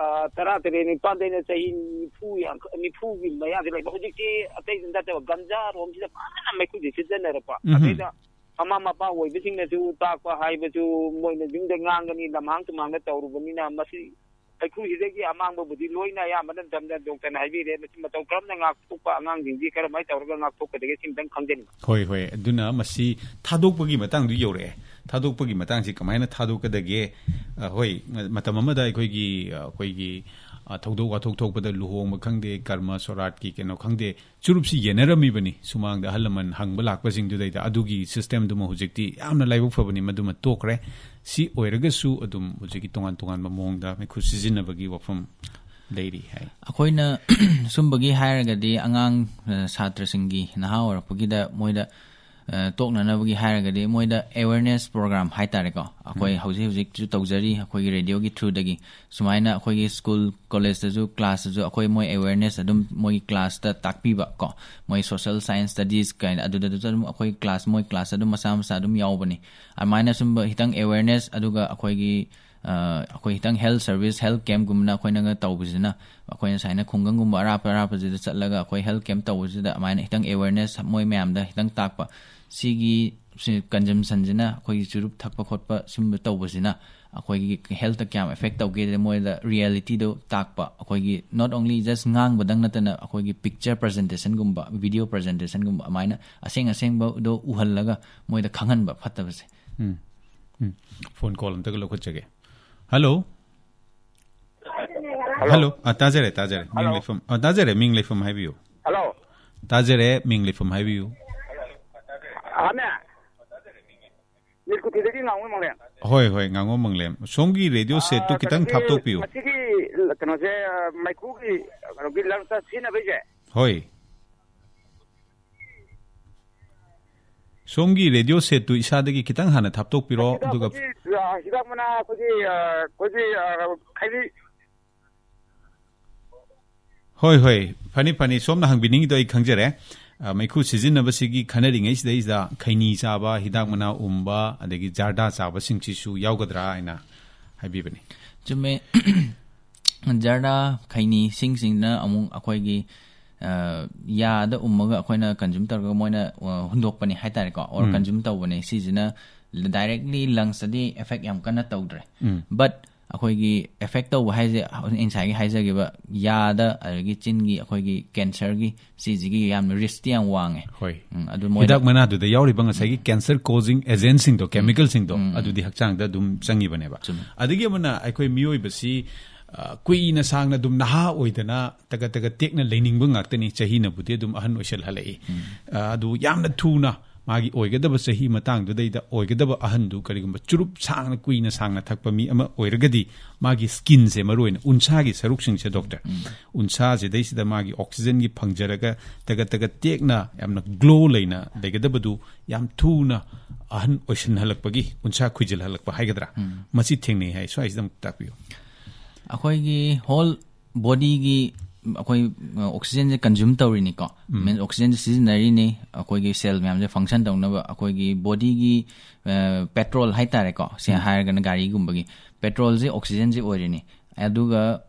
ꯑ, ꯇꯔꯥ ꯇꯔꯦꯠ ꯅꯤꯄꯥꯟꯗꯩꯅ ꯆꯍꯤ ꯅꯤꯐꯨ, ꯌꯥꯡꯈꯩ, ꯅꯤꯐꯨꯒꯤ ꯃꯌꯥꯗ ꯂꯩꯕ, ꯍꯧꯖꯤꯛꯇꯤ ꯑꯇꯩꯗ ꯅꯠꯇꯕ ꯒꯟꯖꯥꯔꯣꯝꯁꯤꯗ ꯐꯖꯅ ꯃꯩꯈꯨꯁꯦ ꯁꯤꯖꯤꯟꯅꯔꯛꯄ꯫ ꯎꯝꯍꯨꯝ꯫ ꯑꯗꯩꯗ ꯃꯃꯥ ꯃꯄꯥ ꯑꯣꯏꯕꯁꯤꯡꯅꯁꯨ ꯇꯥꯛꯄ ꯍꯥꯏꯕꯁꯨ, ꯃꯣꯏꯅ ꯌꯨꯝꯗ ꯉꯥꯡꯒꯅꯤ, ꯂꯝꯍꯥꯡ ꯇꯨꯝꯍꯥꯡꯗ ꯇꯧꯔꯨꯕꯅꯤꯅ, ꯃꯁꯤ ꯃꯩꯈꯨꯁꯤꯗꯒꯤ ꯑꯃꯥꯡꯕꯕꯨꯗꯤ ꯂꯣꯏꯅ ꯑꯌꯥꯝꯕꯅ ꯅꯝꯗꯝꯅ ꯗꯣꯛꯇꯔꯅ ꯍꯥꯏꯕꯤꯔꯦ꯫ ꯃꯁꯤ ꯃꯇꯧ ꯀꯔꯝꯅ ꯉꯥꯛꯊꯣꯛꯄ, ꯑꯉꯥꯡꯁꯤꯡꯁꯤ ꯀꯔꯝꯍꯥꯏꯅ ꯇꯧꯔꯒ ꯉꯥꯛꯊꯣꯛꯀꯗꯒꯦ, ꯁꯤꯃꯇꯪ ꯈꯪꯖꯅꯤꯡꯕ꯫ ꯍꯣꯏ, ꯍꯣꯏ꯫ ꯑꯗꯨꯅ ꯃꯁꯤ ꯊꯥꯗꯣꯛꯄꯒꯤ ꯃꯇꯥꯡꯗꯨ ꯌꯧꯔꯛꯑꯦ꯫ ꯊꯥꯗꯣꯛꯄꯒꯤ ꯃꯇꯥꯡꯁꯤ ꯀꯃꯥꯏꯅ ꯊꯥꯗꯣꯛꯀꯗꯒꯦ? ꯑ, ꯍꯣꯏ, ꯃꯇꯝ ꯑꯃꯗ ꯑꯩꯈꯣꯏꯒꯤ, ꯑ, ꯑꯩꯈꯣꯏꯒꯤ, ꯑ, ꯊꯧꯗꯣꯛ ꯋꯥꯊꯣꯛ ꯊꯣꯛꯄꯗ, ꯂꯨꯍꯣꯡꯕ ꯈꯪꯗꯦ, ꯀꯔꯃ ꯁꯣꯔꯥꯠꯀꯤ ꯀꯩꯅꯣ ꯈꯪꯗꯦ, ꯆꯨꯔꯨꯞꯁꯤ ꯌꯦꯟꯅꯔꯝꯃꯤꯕꯅꯤ ꯁꯨꯃꯥꯡꯗ ꯑꯍꯜ ꯂꯃꯟ ꯍꯪꯕ ꯂꯥꯛꯄꯁꯤꯡꯗꯨꯗꯩꯗ꯫ ꯑꯗꯨꯒꯤ systemꯗꯨꯃ ꯍꯧꯖꯤꯛꯇꯤ ꯌꯥꯝꯅ ꯂꯥꯏꯕꯛ ꯐꯕꯅꯤ, ꯃꯗꯨꯃ ꯇꯣꯛꯈ꯭ꯔꯦ꯫ ꯁꯤ ꯑꯣꯏꯔꯒꯁꯨ ꯑꯗꯨꯝ ꯍꯧꯖꯤꯛꯀꯤ ꯇꯣꯉꯥꯟ ꯇꯣꯉꯥꯟꯕ ꯃꯑꯣꯡꯗ ꯃꯩꯈꯨ ꯁꯤꯖꯤꯟꯅꯕꯒꯤ ꯋꯥꯐꯝ ꯂꯩꯔꯤ ꯍꯥꯏ꯫ ꯑꯩꯈꯣꯏꯅ ꯁꯨꯝꯕꯒꯤ ꯍꯥꯏꯔꯒꯗꯤ ꯑꯉꯥꯡ, ꯑ, ꯁꯥꯇ꯭ꯔꯁꯤꯡꯒꯤ, ꯅꯍꯥ ꯑꯣꯏꯔꯛꯄꯒꯤꯗ ꯃꯣꯏꯗ, ꯑ, ꯇꯣꯛꯅꯅꯕꯒꯤ ꯍꯥꯏꯔꯒꯗꯤ ꯃꯣꯏꯗ awareness program ꯍꯥꯏꯇꯥꯔꯦꯀꯣ, ꯑꯩꯈꯣꯏ ꯎꯝ꯫ ꯍꯧꯖꯤꯛ ꯍꯧꯖꯤꯛꯁꯨ ꯇꯧꯖꯔꯤ ꯑꯩꯈꯣꯏꯒꯤ radioꯒꯤ throughꯗꯒꯤ꯫ ꯁꯨꯃꯥꯏꯅ ꯑꯩꯈꯣꯏꯒꯤ school, collegeꯇꯁꯨ, classꯇꯁꯨ ꯑꯩꯈꯣꯏ ꯃꯣꯏ awareness ꯑꯗꯨꯝ ꯃꯣꯏꯒꯤ classꯇ ꯇꯥꯛꯄꯤꯕ ꯀꯣ, ꯃꯣꯏ social science studies ꯀꯥꯏꯅ ꯑꯗꯨꯗꯁꯨ ꯑꯗꯨꯝ ꯑꯩꯈꯣꯏ class, ꯃꯣꯏ class ꯑꯗꯨꯝ ꯃꯆꯥ ꯃꯆꯥ ꯑꯗꯨꯝ ꯌꯥꯎꯕꯅꯤ꯫ ꯑꯗꯨꯃꯥꯏꯅ ꯁꯨꯝꯕ ꯈꯤꯇꯪ awareness, ꯑꯗꯨꯒ ꯑꯩꯈꯣꯏꯒꯤ, ꯑ, ꯑꯩꯈꯣꯏ ꯈꯤꯇꯪ health service, health campꯒꯨꯝꯕꯅ ꯑꯩꯈꯣꯏꯅꯒ ꯇꯧꯕꯁꯤꯅ, ꯑꯩꯈꯣꯏꯅ ꯁꯨꯃꯥꯏꯅ ꯈꯨꯡꯒꯪꯒꯨꯝꯕ ꯑꯔꯥꯞꯄ ꯑꯔꯥꯞꯄꯁꯤꯗ ꯆꯠꯂꯒ ꯑꯩꯈꯣꯏ health camp ꯇꯧꯕꯁꯤꯗ ꯑꯗꯨꯃꯥꯏꯅ ꯈꯤꯇꯪ awareness ꯃꯣꯏ ꯃꯌꯥꯝꯗ ꯈꯤꯇꯪ ꯇꯥꯛꯄ, ꯁꯤꯒꯤ ꯁꯤ consumptionꯁꯤꯅ, ꯑꯩꯈꯣꯏꯒꯤ ꯆꯨꯔꯨꯞ ꯊꯛꯄ ꯈꯣꯠꯄ ꯁꯨꯝꯕ ꯇꯧꯕꯁꯤꯅ ꯑꯩꯈꯣꯏꯒꯤ healthꯇ ꯀꯌꯥꯝ effect ꯇꯧꯒꯦꯗ ꯃꯣꯏꯗ realityꯗꯣ ꯇꯥꯛꯄ꯫ ꯑꯩꯈꯣꯏꯒꯤ not only just ꯉꯥꯡꯕꯗꯪ ꯅꯠꯇꯅ ꯑꯩꯈꯣꯏꯒꯤ picture presentationꯒꯨꯝꯕ, video presentationꯒꯨꯝꯕ ꯑꯗꯨꯃꯥꯏꯅ ꯑꯁꯦꯡ ꯑꯁꯦꯡꯕꯗꯣ ꯎꯍꯜꯂꯒ ꯃꯣꯏꯗ ꯈꯪꯍꯟꯕ ꯐꯠꯇꯕꯁꯦ꯫ ꯎꯝ꯫ ꯎꯝ꯫ Phone call ꯑꯝꯇꯒ ꯂꯧꯈꯠꯆꯒꯦ꯫ Hello꯫ Hello꯫ ꯑ, ꯇꯥꯖꯔꯦ, ꯇꯥꯖꯔꯦ꯫ ꯃꯤꯡ Hello꯫ ꯂꯩꯐꯝ, ꯑ, ꯇꯥꯖꯔꯦ, ꯃꯤꯡ ꯂꯩꯐꯝ ꯍꯥꯏꯕꯤꯌꯨ꯫ Hello꯫ ꯇꯥꯖꯔꯦ, ꯃꯤꯡ ꯂꯩꯐꯝ ꯍꯥꯏꯕꯤꯌꯨ꯫ ꯑꯅꯦ꯫ ꯅꯤꯔꯀꯨꯊꯤꯗꯒꯤ ꯉꯥꯡꯉꯣꯏ ꯃꯪꯂꯦꯝ꯫ ꯍꯣꯏ, ꯍꯣꯏ, ꯉꯥꯡꯉꯣ ꯃꯪꯂꯦꯝ꯫ ꯁꯣꯝꯒꯤ radio setꯇꯨ ꯑ, ꯈꯤꯇꯪ ꯀꯩꯅꯣꯒꯤ, ꯊꯥꯞꯇꯣꯛꯄꯤꯌꯨ꯫ ꯃꯁꯤꯒꯤ ꯀꯩꯅꯣꯁꯦ, ꯑ, ꯃꯩꯈꯨꯒꯤ, ꯀꯩꯅꯣꯒꯤ lungs ꯁꯤꯖꯤꯟꯅꯕꯩꯁꯦ꯫ ꯍꯣꯏ꯫ ꯁꯣꯝꯒꯤ radio setꯇꯨ ꯏꯁꯥꯗꯒꯤ ꯈꯤꯇꯪ ꯍꯥꯟꯅ ꯊꯥꯞꯇꯣꯛꯄꯤꯔꯣ, ꯁꯤꯗ ꯑꯗꯨꯒ ꯑꯩꯈꯣꯏꯒꯤ, ꯑ, ꯍꯤꯗꯥꯛ ꯃꯅꯥ ꯑꯩꯈꯣꯏꯒꯤ, ꯑ, ꯑꯩꯈꯣꯏꯒꯤ, ꯑ, ꯈꯩꯔꯤ ꯍꯣꯏ, ꯍꯣꯏ, ꯐꯅꯤ, ꯐꯅꯤ꯫ ꯁꯣꯝꯅ ꯍꯪꯕꯤꯅꯤꯡꯉꯤꯗꯣ ꯑꯩ ꯈꯪꯖꯔꯦ꯫ ꯑ, ꯃꯩꯈꯨ ꯁꯤꯖꯤꯟꯅꯕꯁꯤꯒꯤ ꯈꯟꯅꯔꯤꯉꯩꯁꯤꯗꯩꯁꯤꯗ ꯈꯩꯅꯤ ꯆꯥꯕ, ꯍꯤꯗꯥꯛ ꯃꯅꯥ ꯎꯝꯕ, ꯑꯗꯒꯤ ꯖꯥꯔꯗꯥ ꯆꯥꯕꯁꯤꯡꯁꯤꯁꯨ ꯌꯥꯎꯒꯗ꯭ꯔꯥ ꯍꯥꯏꯅ ꯍꯥꯏꯕꯤꯕꯅꯤ꯫ ꯆꯨꯝꯃꯦ꯫ ꯖꯔꯗꯥ, ꯈꯩꯅꯤ, ꯁꯤꯡꯁꯤꯡꯅ ꯑꯃꯨꯛ ꯑꯩꯈꯣꯏꯒꯤ, ꯑ, ꯌꯥꯗ ꯎꯝꯃꯒ ꯑꯩꯈꯣꯏꯅ consume ꯇꯧꯔꯒ ꯃꯣꯏꯅ, ꯑ, ꯍꯨꯟꯗꯣꯛꯄꯅꯦ ꯍꯥꯏꯇꯥꯔꯦꯀꯣ, or consume ꯇꯧꯕꯅꯦ꯫ ꯁꯤꯁꯤꯅ directly lungsꯇꯗꯤ effect ꯌꯥꯝ ꯀꯟꯅ ꯇꯧꯗ꯭ꯔꯦ꯫ But ꯑꯩꯈꯣꯏꯒꯤ effect ꯇꯧꯕ ꯍꯥꯏꯁꯦ, ꯉꯁꯥꯏꯒꯤ ꯍꯥꯏꯖꯈꯤꯕ ꯌꯥꯗ, ꯑꯗꯒꯤ ꯆꯤꯟꯒꯤ, ꯑꯩꯈꯣꯏꯒꯤ cancerꯒꯤ, ꯁꯤꯁꯤꯒꯤ ꯌꯥꯝꯅ riskꯇꯤ ꯌꯥꯝ ꯋꯥꯡꯉꯦ꯫ ꯍꯣꯏ꯫ ꯎꯝ, ꯑꯗꯨ ꯃꯣꯏꯗ ꯍꯤꯗꯥꯛ ꯃꯅꯥꯗꯨꯗ ꯌꯥꯎꯔꯤꯕ ꯉꯁꯥꯏꯒꯤ cancer causing agentꯁꯤꯡꯗꯣ, chemicalꯁꯤꯡꯗꯣ, ꯑꯗꯨꯗꯤ ꯍꯛꯆꯥꯡꯗ ꯑꯗꯨꯝ ꯆꯪꯉꯤꯕꯅꯦꯕ꯫ ꯆꯨꯝꯃꯦ꯫ ꯑꯗꯒꯤ ꯑꯃꯅ ꯑꯩꯈꯣꯏ ꯃꯤꯑꯣꯏꯕꯁꯤ, ꯑ, ꯀꯨꯏꯅ ꯁꯥꯡꯅ ꯑꯗꯨꯝ ꯅꯍꯥ ꯑꯣꯏꯗꯅ ꯇꯒꯠ ꯇꯒꯠ ꯇꯦꯛꯅ ꯂꯩꯅꯤꯡꯕ ꯉꯥꯛꯇꯅꯤ꯫ ꯆꯍꯤꯅꯕꯨꯗꯤ ꯑꯗꯨꯝ ꯑꯍꯟ ꯑꯣꯏꯁꯜꯍꯜꯂꯛꯏ꯫ ꯑ, ꯑꯗꯨ ꯌꯥꯝꯅ ꯊꯨꯅ ꯃꯥꯒꯤ ꯑꯣꯏꯒꯗꯕ ꯆꯍꯤ ꯃꯇꯥꯡꯗꯨꯗꯩꯗ ꯑꯣꯏꯒꯗꯕ ꯑꯍꯟꯗꯨ ꯀꯔꯤꯒꯨꯝꯕ ꯆꯨꯔꯨꯞ ꯁꯥꯡꯅ ꯀꯨꯏꯅ ꯁꯥꯡꯅ ꯊꯛꯄ ꯃꯤ ꯑꯃ ꯑꯣꯏꯔꯒꯗꯤ ꯃꯥꯒꯤ skinꯁꯦ, ꯃꯔꯨꯑꯣꯏꯅ ꯎꯟꯁꯥꯒꯤ ꯁꯔꯨꯛꯁꯤꯡꯁꯦ, doctor, ꯎꯟꯁꯥꯁꯤꯗꯩꯁꯤꯗ ꯃꯥꯒꯤ oxygenꯒꯤ ꯐꯪꯖꯔꯒ ꯇꯒꯠ ꯇꯒꯠ ꯇꯦꯛꯅ ꯌꯥꯝꯅ glow ꯂꯩꯅ ꯂꯩꯒꯗꯕꯗꯨ ꯌꯥꯝ ꯊꯨꯅ ꯑꯍꯟ ꯑꯣꯏꯁꯤꯟꯍꯜꯂꯛꯄꯒꯤ, ꯎꯟꯁꯥ ꯈꯨꯏꯖꯤꯜꯍꯜꯂꯛꯄ ꯍꯥꯏꯒꯗ꯭ꯔꯥ, ꯃꯁꯤ ꯊꯦꯡꯅꯩ ꯍꯥꯏ꯫ ꯁ꯭ꯋꯥꯏꯁꯤꯗ ꯑꯃꯨꯛ ꯇꯥꯛꯄꯤꯌꯨ꯫ ꯑꯩꯈꯣꯏꯒꯤ whole bodyꯒꯤ ꯑꯩꯈꯣꯏ, ꯑ, oxygenꯁꯦ consume ꯇꯧꯔꯤꯅꯤꯀꯣ꯫ Means oxygenꯁꯦ ꯁꯤꯖꯤꯟꯅꯔꯤꯅꯤ, ꯑꯩꯈꯣꯏꯒꯤ cell ꯃꯌꯥꯝꯁꯦ function ꯇꯧꯅꯕ꯫ ꯑꯩꯈꯣꯏꯒꯤ bodyꯒꯤ, ꯑ, petrol ꯍꯥꯏꯇꯥꯔꯦꯀꯣ, ꯁꯦ ꯍꯥꯏꯔꯒꯅ ꯒꯥꯔꯤꯒꯨꯝꯕꯒꯤ petrolꯁꯦ oxygenꯁꯦ ꯑꯣꯏꯔꯤꯅꯤ꯫ ꯑꯗꯨꯒ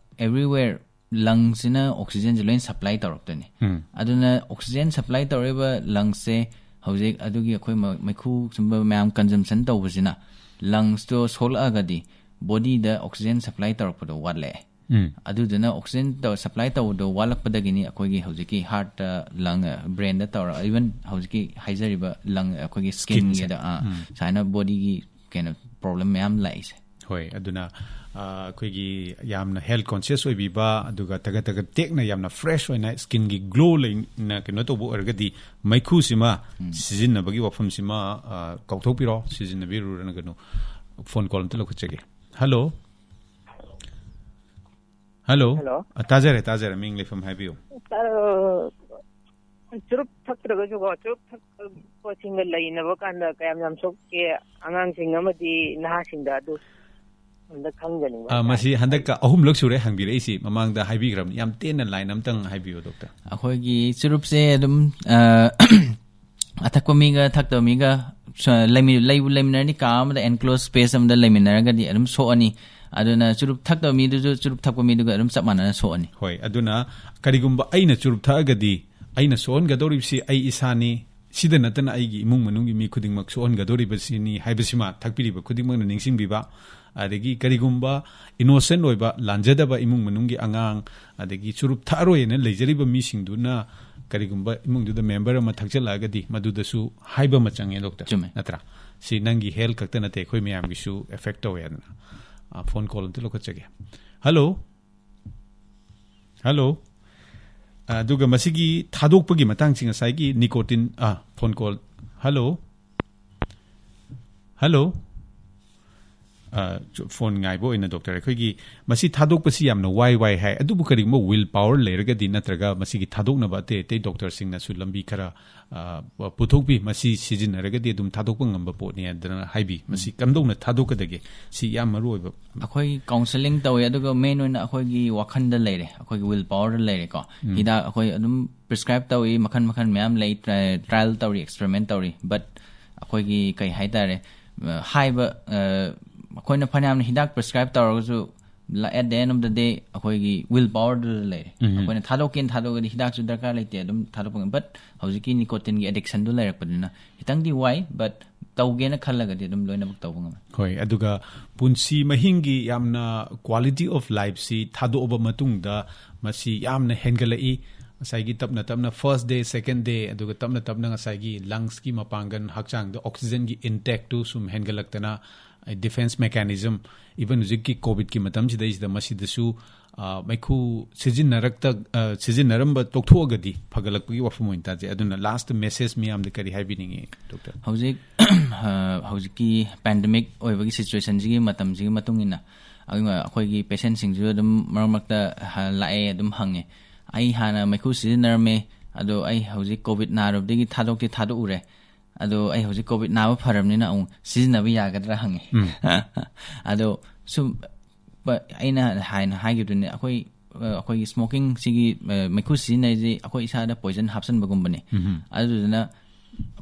everywhere lungsꯁꯤꯅ oxygenꯁꯦ ꯂꯣꯏꯅ supply ꯇꯧꯔꯛꯇꯣꯏꯅꯤ꯫ ꯑꯗꯨꯅ oxygen supply ꯇꯧꯔꯤꯕ lungsꯁꯦ ꯍꯧꯖꯤꯛ ꯑꯗꯨꯒꯤ ꯑꯩꯈꯣꯏ ꯃ- ꯃꯩꯈꯨ ꯁꯨꯝꯕ ꯃꯌꯥꯝ consumption ꯇꯧꯕꯁꯤꯅ lungsꯇꯣ ꯁꯣꯛꯂꯛꯑꯒꯗꯤ bodyꯗ oxygen supply ꯇꯧꯔꯛꯄꯗꯣ ꯋꯥꯠꯂꯛꯑꯦ꯫ ꯎꯝ. ꯑꯗꯨꯗꯨꯅ oxygen ꯇꯧ supply ꯇꯧꯕꯗꯣ ꯋꯥꯠꯂꯛꯄꯗꯒꯤꯅꯤ ꯑꯩꯈꯣꯏꯒꯤ ꯍꯧꯖꯤꯛꯀꯤ heartꯇ, lung, brainꯗ ꯇꯧꯔ, even ꯍꯧꯖꯤꯛꯀꯤ ꯍꯥꯏꯖꯔꯤꯕ lung, ꯑꯩꯈꯣꯏꯒꯤ skinꯒꯤꯗ ꯑꯥ, ꯁꯨꯃꯥꯏꯅ bodyꯒꯤ ꯀꯩꯅꯣ problem ꯃꯌꯥꯝ ꯂꯥꯛꯏꯁꯦ꯫ ꯍꯣꯏ, ꯑꯗꯨꯅ ꯑ, ꯑꯩꯈꯣꯏꯒꯤ ꯌꯥꯝꯅ health conscious ꯑꯣꯏꯕꯤꯕ, ꯑꯗꯨꯒ ꯇꯒꯠ ꯇꯒꯠ ꯇꯦꯛꯅ ꯌꯥꯝꯅ fresh ꯑꯣꯏꯅ skinꯒꯤ glow ꯂꯩꯅ ꯀꯩꯅꯣ ꯇꯧꯕ ꯑꯣꯏꯔꯒꯗꯤ, ꯃꯩꯈꯨꯁꯤꯃ ꯁꯤꯖꯤꯟꯅꯕꯒꯤ ꯋꯥꯐꯝꯁꯤꯃ ꯑ, ꯀꯥꯎꯊꯣꯛꯄꯤꯔꯣ, ꯁꯤꯖꯤꯟꯅꯕꯤꯔꯨꯔꯅꯒꯅꯨ꯫ Phone call ꯑꯝꯇ ꯂꯧꯈꯠꯆꯒꯦ꯫ Hello. Hello. Hello. ꯑ, ꯇꯥꯖꯔꯦ, ꯇꯥꯖꯔꯦ꯫ ꯃꯤꯡ, ꯂꯩꯐꯝ ꯍꯥꯏꯕꯤꯌꯨ꯫ ꯆꯨꯔꯨꯞ ꯊꯛꯇ꯭ꯔꯒꯁꯨꯀꯣ, ꯆꯨꯔꯨꯞ ꯊꯛꯄꯁꯤꯡꯒ ꯂꯩꯅꯕ ꯀꯥꯟꯗ ꯀꯌꯥꯝ ꯌꯥꯝ ꯁꯣꯛꯀꯦ ꯑꯉꯥꯡꯁꯤꯡ ꯑꯃꯗꯤ ꯅꯍꯥꯁꯤꯡꯗ? ꯑꯗꯨ ꯑꯝꯇ ꯈꯪꯖꯅꯤꯡꯕ ꯑ, ꯍꯥꯏꯇꯥꯔꯦ꯫ ꯃꯁꯤ ꯍꯟꯗꯛꯀ ꯑꯍꯨꯝꯂꯛ ꯁꯨꯔꯦ ꯍꯪꯕꯤꯔꯛꯏꯁꯤ꯫ ꯃꯃꯥꯡꯗ ꯍꯥꯏꯕꯤꯈ꯭ꯔꯕꯅꯤ꯫ ꯌꯥꯝ ꯇꯦꯟꯅ line ꯑꯝꯇꯪ ꯍꯥꯏꯕꯤꯌꯨ, doctor꯫ ꯑꯩꯈꯣꯏꯒꯤ ꯆꯨꯔꯨꯞꯁꯦ ꯑꯗꯨꯝ ꯑ, ꯑꯊꯛꯄ ꯃꯤꯒ ꯊꯛꯇꯕ ꯃꯤꯒ ꯁ- ꯂꯩꯃꯤ- ꯂꯩꯕꯨ ꯂꯩꯃꯤꯟꯅꯔꯗꯤ, ꯀꯥ ꯑꯃꯗ enclosed space ꯑꯃꯗ ꯂꯩꯃꯤꯟꯅꯔꯒꯗꯤ ꯑꯗꯨꯝ ꯁꯣꯛꯑꯅꯤ꯫ ꯑꯗꯨꯅ ꯆꯨꯔꯨꯞ ꯊꯛꯇꯕ ꯃꯤꯗꯨꯁꯨ ꯆꯨꯔꯨꯞ ꯊꯛꯄ ꯃꯤꯗꯨꯒ ꯑꯗꯨꯝ ꯆꯞ ꯃꯥꯟꯅꯅ ꯁꯣꯛꯑꯅꯤ꯫ ꯍꯣꯏ, ꯑꯗꯨꯅ ꯀꯔꯤꯒꯨꯝꯕ ꯑꯩꯅ ꯆꯨꯔꯨꯞ ꯊꯛꯑꯒꯗꯤ ꯑꯩꯅ ꯁꯣꯛꯍꯟꯒꯗꯧꯔꯤꯕꯁꯤ ꯑꯩ ꯏꯁꯥꯅꯤ, ꯁꯤꯗ ꯅꯠꯇꯅ ꯑꯩꯒꯤ ꯏꯃꯨꯡ ꯃꯅꯨꯡꯒꯤ ꯃꯤ ꯈꯨꯗꯤꯡꯃꯛ ꯁꯣꯛꯍꯟꯒꯗꯧꯔꯤꯕꯁꯤꯅꯤ ꯍꯥꯏꯕꯁꯤꯃ ꯊꯛꯄꯤꯔꯤꯕ ꯈꯨꯗꯤꯡꯃꯛꯅ ꯅꯤꯡꯁꯤꯡꯕꯤꯕ꯫ ꯑꯗꯒꯤ ꯀꯔꯤꯒꯨꯝꯕ innocent ꯑꯣꯏꯕ, ꯂꯥꯟꯖꯗꯕ ꯏꯃꯨꯡ ꯃꯅꯨꯡꯒꯤ ꯑꯉꯥꯡ, ꯑꯗꯒꯤ ꯆꯨꯔꯨꯞ ꯊꯛꯑꯔꯣꯏꯅ ꯂꯩꯖꯔꯤꯕ ꯃꯤꯁꯤꯡꯗꯨꯅ ꯀꯔꯤꯒꯨꯝꯕ ꯏꯃꯨꯡꯗꯨꯗ member ꯑꯃ ꯊꯛꯆꯜꯂꯛꯑꯒꯗꯤ, ꯃꯗꯨꯗꯁꯨ ꯍꯥꯏꯕ ꯑꯃ ꯆꯪꯉꯦ, doctor꯫ ꯆꯨꯝꯃꯦ꯫ ꯅꯠꯇ꯭ꯔꯥ? ꯁꯤ ꯅꯪꯒꯤ health ꯈꯛꯇ ꯅꯠꯇꯦ, ꯑꯩꯈꯣꯏ ꯃꯌꯥꯝꯒꯤꯁꯨ effect ꯇꯧꯋꯦ ꯍꯥꯏꯗꯅ꯫ ꯑ, phone call ꯑꯝꯇ ꯂꯧꯈꯠꯆꯒꯦ꯫ Hello. Hello. ꯑ, ꯑꯗꯨꯒ ꯃꯁꯤꯒꯤ ꯊꯥꯗꯣꯛꯄꯒꯤ ꯃꯇꯥꯡꯁꯤ ꯉꯁꯥꯏꯒꯤ nicotine, ꯑ, phone call. Hello. Hello. ꯑ, ꯆꯨ- phone ꯉꯥꯏꯕ ꯑꯣꯏꯅ, doctor, ꯑꯩꯈꯣꯏꯒꯤ ꯃꯁꯤ ꯊꯥꯗꯣꯛꯄꯁꯤ ꯌꯥꯝꯅ ꯋꯥꯏ ꯋꯥꯏ ꯍꯥꯏ, ꯑꯗꯨꯕꯨ ꯀꯔꯤꯒꯨꯝꯕ will power ꯂꯩꯔꯒꯗꯤ, ꯅꯠꯇ꯭ꯔꯒ ꯃꯁꯤꯒꯤ ꯊꯥꯗꯣꯛꯅꯕ ꯑꯇꯩ ꯑꯇꯩ doctorꯁꯤꯡꯅꯁꯨ ꯂꯝꯕꯤ ꯈꯔ, ꯑ, ꯄꯨꯊꯣꯛꯄꯤ, ꯃꯁꯤ ꯁꯤꯖꯤꯟꯅꯔꯒꯗꯤ ꯑꯗꯨꯝ ꯊꯥꯗꯣꯛꯄ ꯉꯝꯕ ꯄꯣꯠꯅꯤ ꯍꯥꯏꯗꯅ ꯍꯥꯏꯕꯤ꯫ ꯃꯁꯤ ꯀꯝꯗꯧꯅ ꯊꯥꯗꯣꯛꯀꯗꯒꯦ? ꯁꯤ ꯌꯥꯝ ꯃꯔꯨ ꯑꯣꯏꯕ꯫ ꯑꯩꯈꯣꯏ counselling ꯇꯧꯋꯦ, ꯑꯗꯨꯒ main ꯑꯣꯏꯅ ꯑꯩꯈꯣꯏꯒꯤ ꯋꯥꯈꯜꯗ ꯂꯩꯔꯦ, ꯑꯩꯈꯣꯏꯒꯤ will powerꯗ ꯂꯩꯔꯦꯀꯣ꯫ ꯍꯤꯗꯥꯛ ꯑꯩꯈꯣꯏ ꯑꯗꯨꯝ prescribe ꯇꯧꯏ, ꯃꯈꯜ ꯃꯈꯜ ꯃꯌꯥꯝ ꯂꯩ, tri- trial ꯇꯧꯔꯤ, experiment ꯇꯧꯔꯤ, but ꯑꯩꯈꯣꯏꯒꯤ ꯀꯩ ꯍꯥꯏꯇꯥꯔꯦ, ꯑ, ꯍꯥꯏꯕ, ꯑ, ꯑꯩꯈꯣꯏꯅ ꯐꯅꯌꯥꯝꯅ ꯍꯤꯗꯥꯛ prescribe ꯇꯧꯔꯒꯁꯨ At the end of the day, ꯑꯩꯈꯣꯏꯒꯤ ꯋꯤꯜ ꯄꯋꯔꯗꯨꯗ ꯂꯩꯔꯦ꯫ ꯑꯩꯈꯣꯏꯅ ꯊꯥꯗꯣꯛꯀꯦꯅ ꯊꯥꯗꯣꯛꯑꯗꯤ ꯍꯤꯗꯥꯛꯁꯨ ꯗꯔꯀꯥꯔ ꯂꯩꯇꯦ, ꯑꯗꯨꯝ ꯊꯥꯗꯣꯛꯄ ꯉꯝꯃꯤ꯫ But ꯍꯧꯖꯤꯛꯀꯤ ꯅꯤꯀꯣꯇꯤꯟꯒꯤ ꯑꯦꯗꯤꯛꯁꯟꯗꯨ ꯂꯩꯔꯛꯄꯅꯤꯅ ꯈꯤꯇꯪꯗꯤ ꯋꯥꯏ, but ꯇꯧꯒꯦꯅ ꯈꯜꯂꯒꯗꯤ ꯑꯗꯨꯝ ꯂꯣꯏꯅꯃꯛ ꯇꯧꯕ ꯉꯝꯃꯤ꯫ ꯍꯣꯏ, ꯑꯗꯨꯒ ꯄꯨꯟꯁꯤ ꯃꯍꯤꯡꯒꯤ ꯌꯥꯝꯅ quality of lifeꯁꯤ ꯊꯥꯗꯣꯛꯑꯕ ꯃꯇꯨꯡꯗ ꯃꯁꯤ ꯌꯥꯝꯅ ꯍꯦꯟꯒꯠꯂꯛꯏ꯫ ꯉꯁꯥꯏꯒꯤ ꯇꯞꯅ ꯇꯞꯅ first day, second day, ꯑꯗꯨꯒ ꯇꯞꯅ ꯇꯞꯅ ꯉꯁꯥꯏꯒꯤ lungsꯀꯤ ꯃꯄꯥꯡꯒꯜ, ꯍꯛꯆꯥꯡꯗ oxygenꯒꯤ intakeꯇꯨ ꯁꯨꯝ ꯍꯦꯟꯒꯠꯂꯛꯇꯅ, defense mechanism, even ꯍꯧꯖꯤꯛꯀꯤ COVIDꯀꯤ ꯃꯇꯝꯁꯤꯗꯩꯁꯤꯗ ꯃꯁꯤꯗꯁꯨ, ꯑ, ꯃꯩꯈꯨ ꯁꯤꯖꯤꯟꯅꯔꯛꯇ-, ꯑ, ꯁꯤꯖꯤꯟꯅꯔꯝꯕ ꯇꯣꯛꯊꯣꯛꯑꯒꯗꯤ ꯐꯒꯠꯂꯛꯄꯒꯤ ꯋꯥꯐꯝ ꯑꯣꯏꯅ ꯇꯥꯖꯩ꯫ ꯑꯗꯨꯅ last message ꯃꯌꯥꯝꯗ ꯀꯔꯤ ꯍꯥꯏꯕꯤꯅꯤꯡꯉꯤ, doctor? ꯍꯧꯖꯤꯛ, ꯑ, ꯍꯧꯖꯤꯛꯀꯤ pandemic ꯑꯣꯏꯕꯒꯤ situationꯁꯤꯒꯤ ꯃꯇꯝꯁꯤꯒꯤ ꯃꯇꯨꯡ ꯏꯟꯅ ꯑꯩꯈꯣꯏ-, ꯑꯩꯈꯣꯏꯒꯤ patientꯁꯤꯡꯁꯨ ꯑꯗꯨꯝ ꯃꯔꯛ ꯃꯔꯛꯇ ꯍ-, ꯂꯥꯛꯑꯦ, ꯑꯗꯨꯝ ꯍꯪꯉꯦ, "ꯑꯩ ꯍꯥꯟꯅ ꯃꯩꯈꯨ ꯁꯤꯖꯤꯟꯅꯔꯝꯃꯦ, ꯑꯗꯣ ꯑꯩ ꯍꯧꯖꯤꯛ COVID ꯅꯥꯔꯨꯕꯗꯒꯤ ꯊꯥꯗꯣꯛꯇꯤ ꯊꯥꯗꯣꯛꯎꯔꯦ, ꯑꯗꯣ ꯑꯩ ꯍꯧꯖꯤꯛ COVID ꯅꯥꯕ ꯐꯔꯕꯅꯤꯅ ꯑꯃꯨꯛ ꯁꯤꯖꯤꯟꯅꯕ ꯌꯥꯒꯗ꯭ꯔꯥ?" ꯍꯪꯉꯦ꯫ ꯑꯗꯣ ꯁꯨꯝ ꯄ-, ꯑꯩꯅ ꯍꯥꯏꯅ ꯍꯥꯏꯈꯤꯕꯗꯨꯅꯦ, ꯑꯩꯈꯣꯏ, ꯑ, ꯑꯩꯈꯣꯏꯒꯤ smokingꯁꯤꯒꯤ, ꯑ, ꯃꯩꯈꯨ ꯁꯤꯖꯤꯟꯅꯔꯤꯁꯤ ꯑꯩꯈꯣꯏ ꯏꯁꯥꯗ poison ꯍꯥꯞꯆꯤꯟꯕꯒꯨꯝꯕꯅꯦ꯫ ꯑꯗꯨꯗꯨꯅ,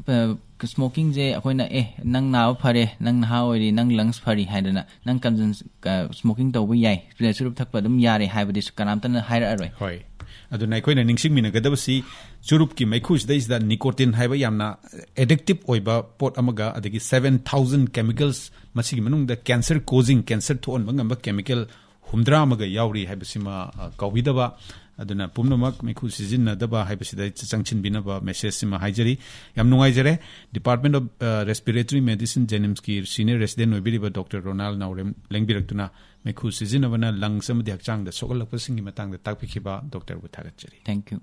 ꯑ, smokingꯁꯦ ꯑꯩꯈꯣꯏꯅ, "ꯑꯦ, ꯅꯪ ꯅꯥꯕ ꯐꯔꯦ, ꯅꯪ ꯅꯍꯥ ꯑꯣꯏꯔꯤ, ꯅꯪ lungs ꯐꯔꯤ" ꯍꯥꯏꯗꯅ, "ꯅꯪ ꯀꯟꯖꯟ-, ꯑ, smoking ꯇꯧꯕ ꯌꯥꯏ, ꯆꯨꯔꯨꯞ ꯊꯛꯄ ꯑꯗꯨꯝ ꯌꯥꯔꯦ" ꯍꯥꯏꯕꯗꯤꯁꯨ ꯀꯅꯥꯝꯇꯅ ꯍꯥꯏꯔꯛꯑꯔꯣꯏ꯫ ꯍꯣꯏ, ꯑꯗꯨꯅ ꯑꯩꯈꯣꯏꯅ ꯅꯤꯡꯁꯤꯡꯃꯤꯟꯅꯒꯗꯕꯁꯤ ꯆꯨꯔꯨꯞꯀꯤ ꯃꯩꯈꯨꯁꯤꯗꯩꯁꯤꯗ nicotine ꯍꯥꯏꯕ ꯌꯥꯝꯅ addictive ꯑꯣꯏꯕ ꯄꯣꯠ ꯑꯃꯒ, ꯑꯗꯒꯤ seven thousand chemicals, ꯃꯁꯤꯒꯤ ꯃꯅꯨꯡꯗ cancer causing, cancer ꯊꯣꯛꯍꯟꯕ ꯉꯝꯕ chemical ꯍꯨꯝꯗ꯭ꯔꯥ ꯑꯃꯒ ꯌꯥꯎꯔꯤ ꯍꯥꯏꯕꯁꯤꯃ, ꯑ, ꯀꯥꯎꯕꯤꯗꯕ꯫ ꯑꯗꯨꯅ ꯄꯨꯝꯅꯃꯛ ꯃꯩꯈꯨ ꯁꯤꯖꯤꯟꯅꯗꯕ ꯍꯥꯏꯕꯁꯤꯗ ꯆꯪꯁꯤꯟꯕꯤꯅꯕ messageꯁꯤꯃ ꯍꯥꯏꯖꯔꯤ꯫ ꯌꯥꯝ ꯅꯨꯡꯉꯥꯏꯖꯔꯦ꯫ Department of, ꯑ, Respiratory Medicine, JNIMSꯀꯤ senior resident ꯑꯣꯏꯕꯤꯔꯤꯕ doctor ꯔꯣꯅꯥꯜ ꯅꯥꯎꯔꯦꯝ ꯂꯦꯡꯕꯤꯔꯛꯇꯨꯅ ꯃꯩꯈꯨ ꯁꯤꯖꯤꯟꯅꯕꯅ lungs ꯑꯃꯗꯤ ꯍꯛꯆꯥꯡꯗ ꯁꯣꯛꯍꯜꯂꯛꯄꯁꯤꯡꯒꯤ ꯃꯇꯥꯡꯗ ꯇꯥꯛꯄꯤꯈꯤꯕ doctorꯕꯨ ꯊꯥꯒꯠꯆꯔꯤ꯫ Thank you.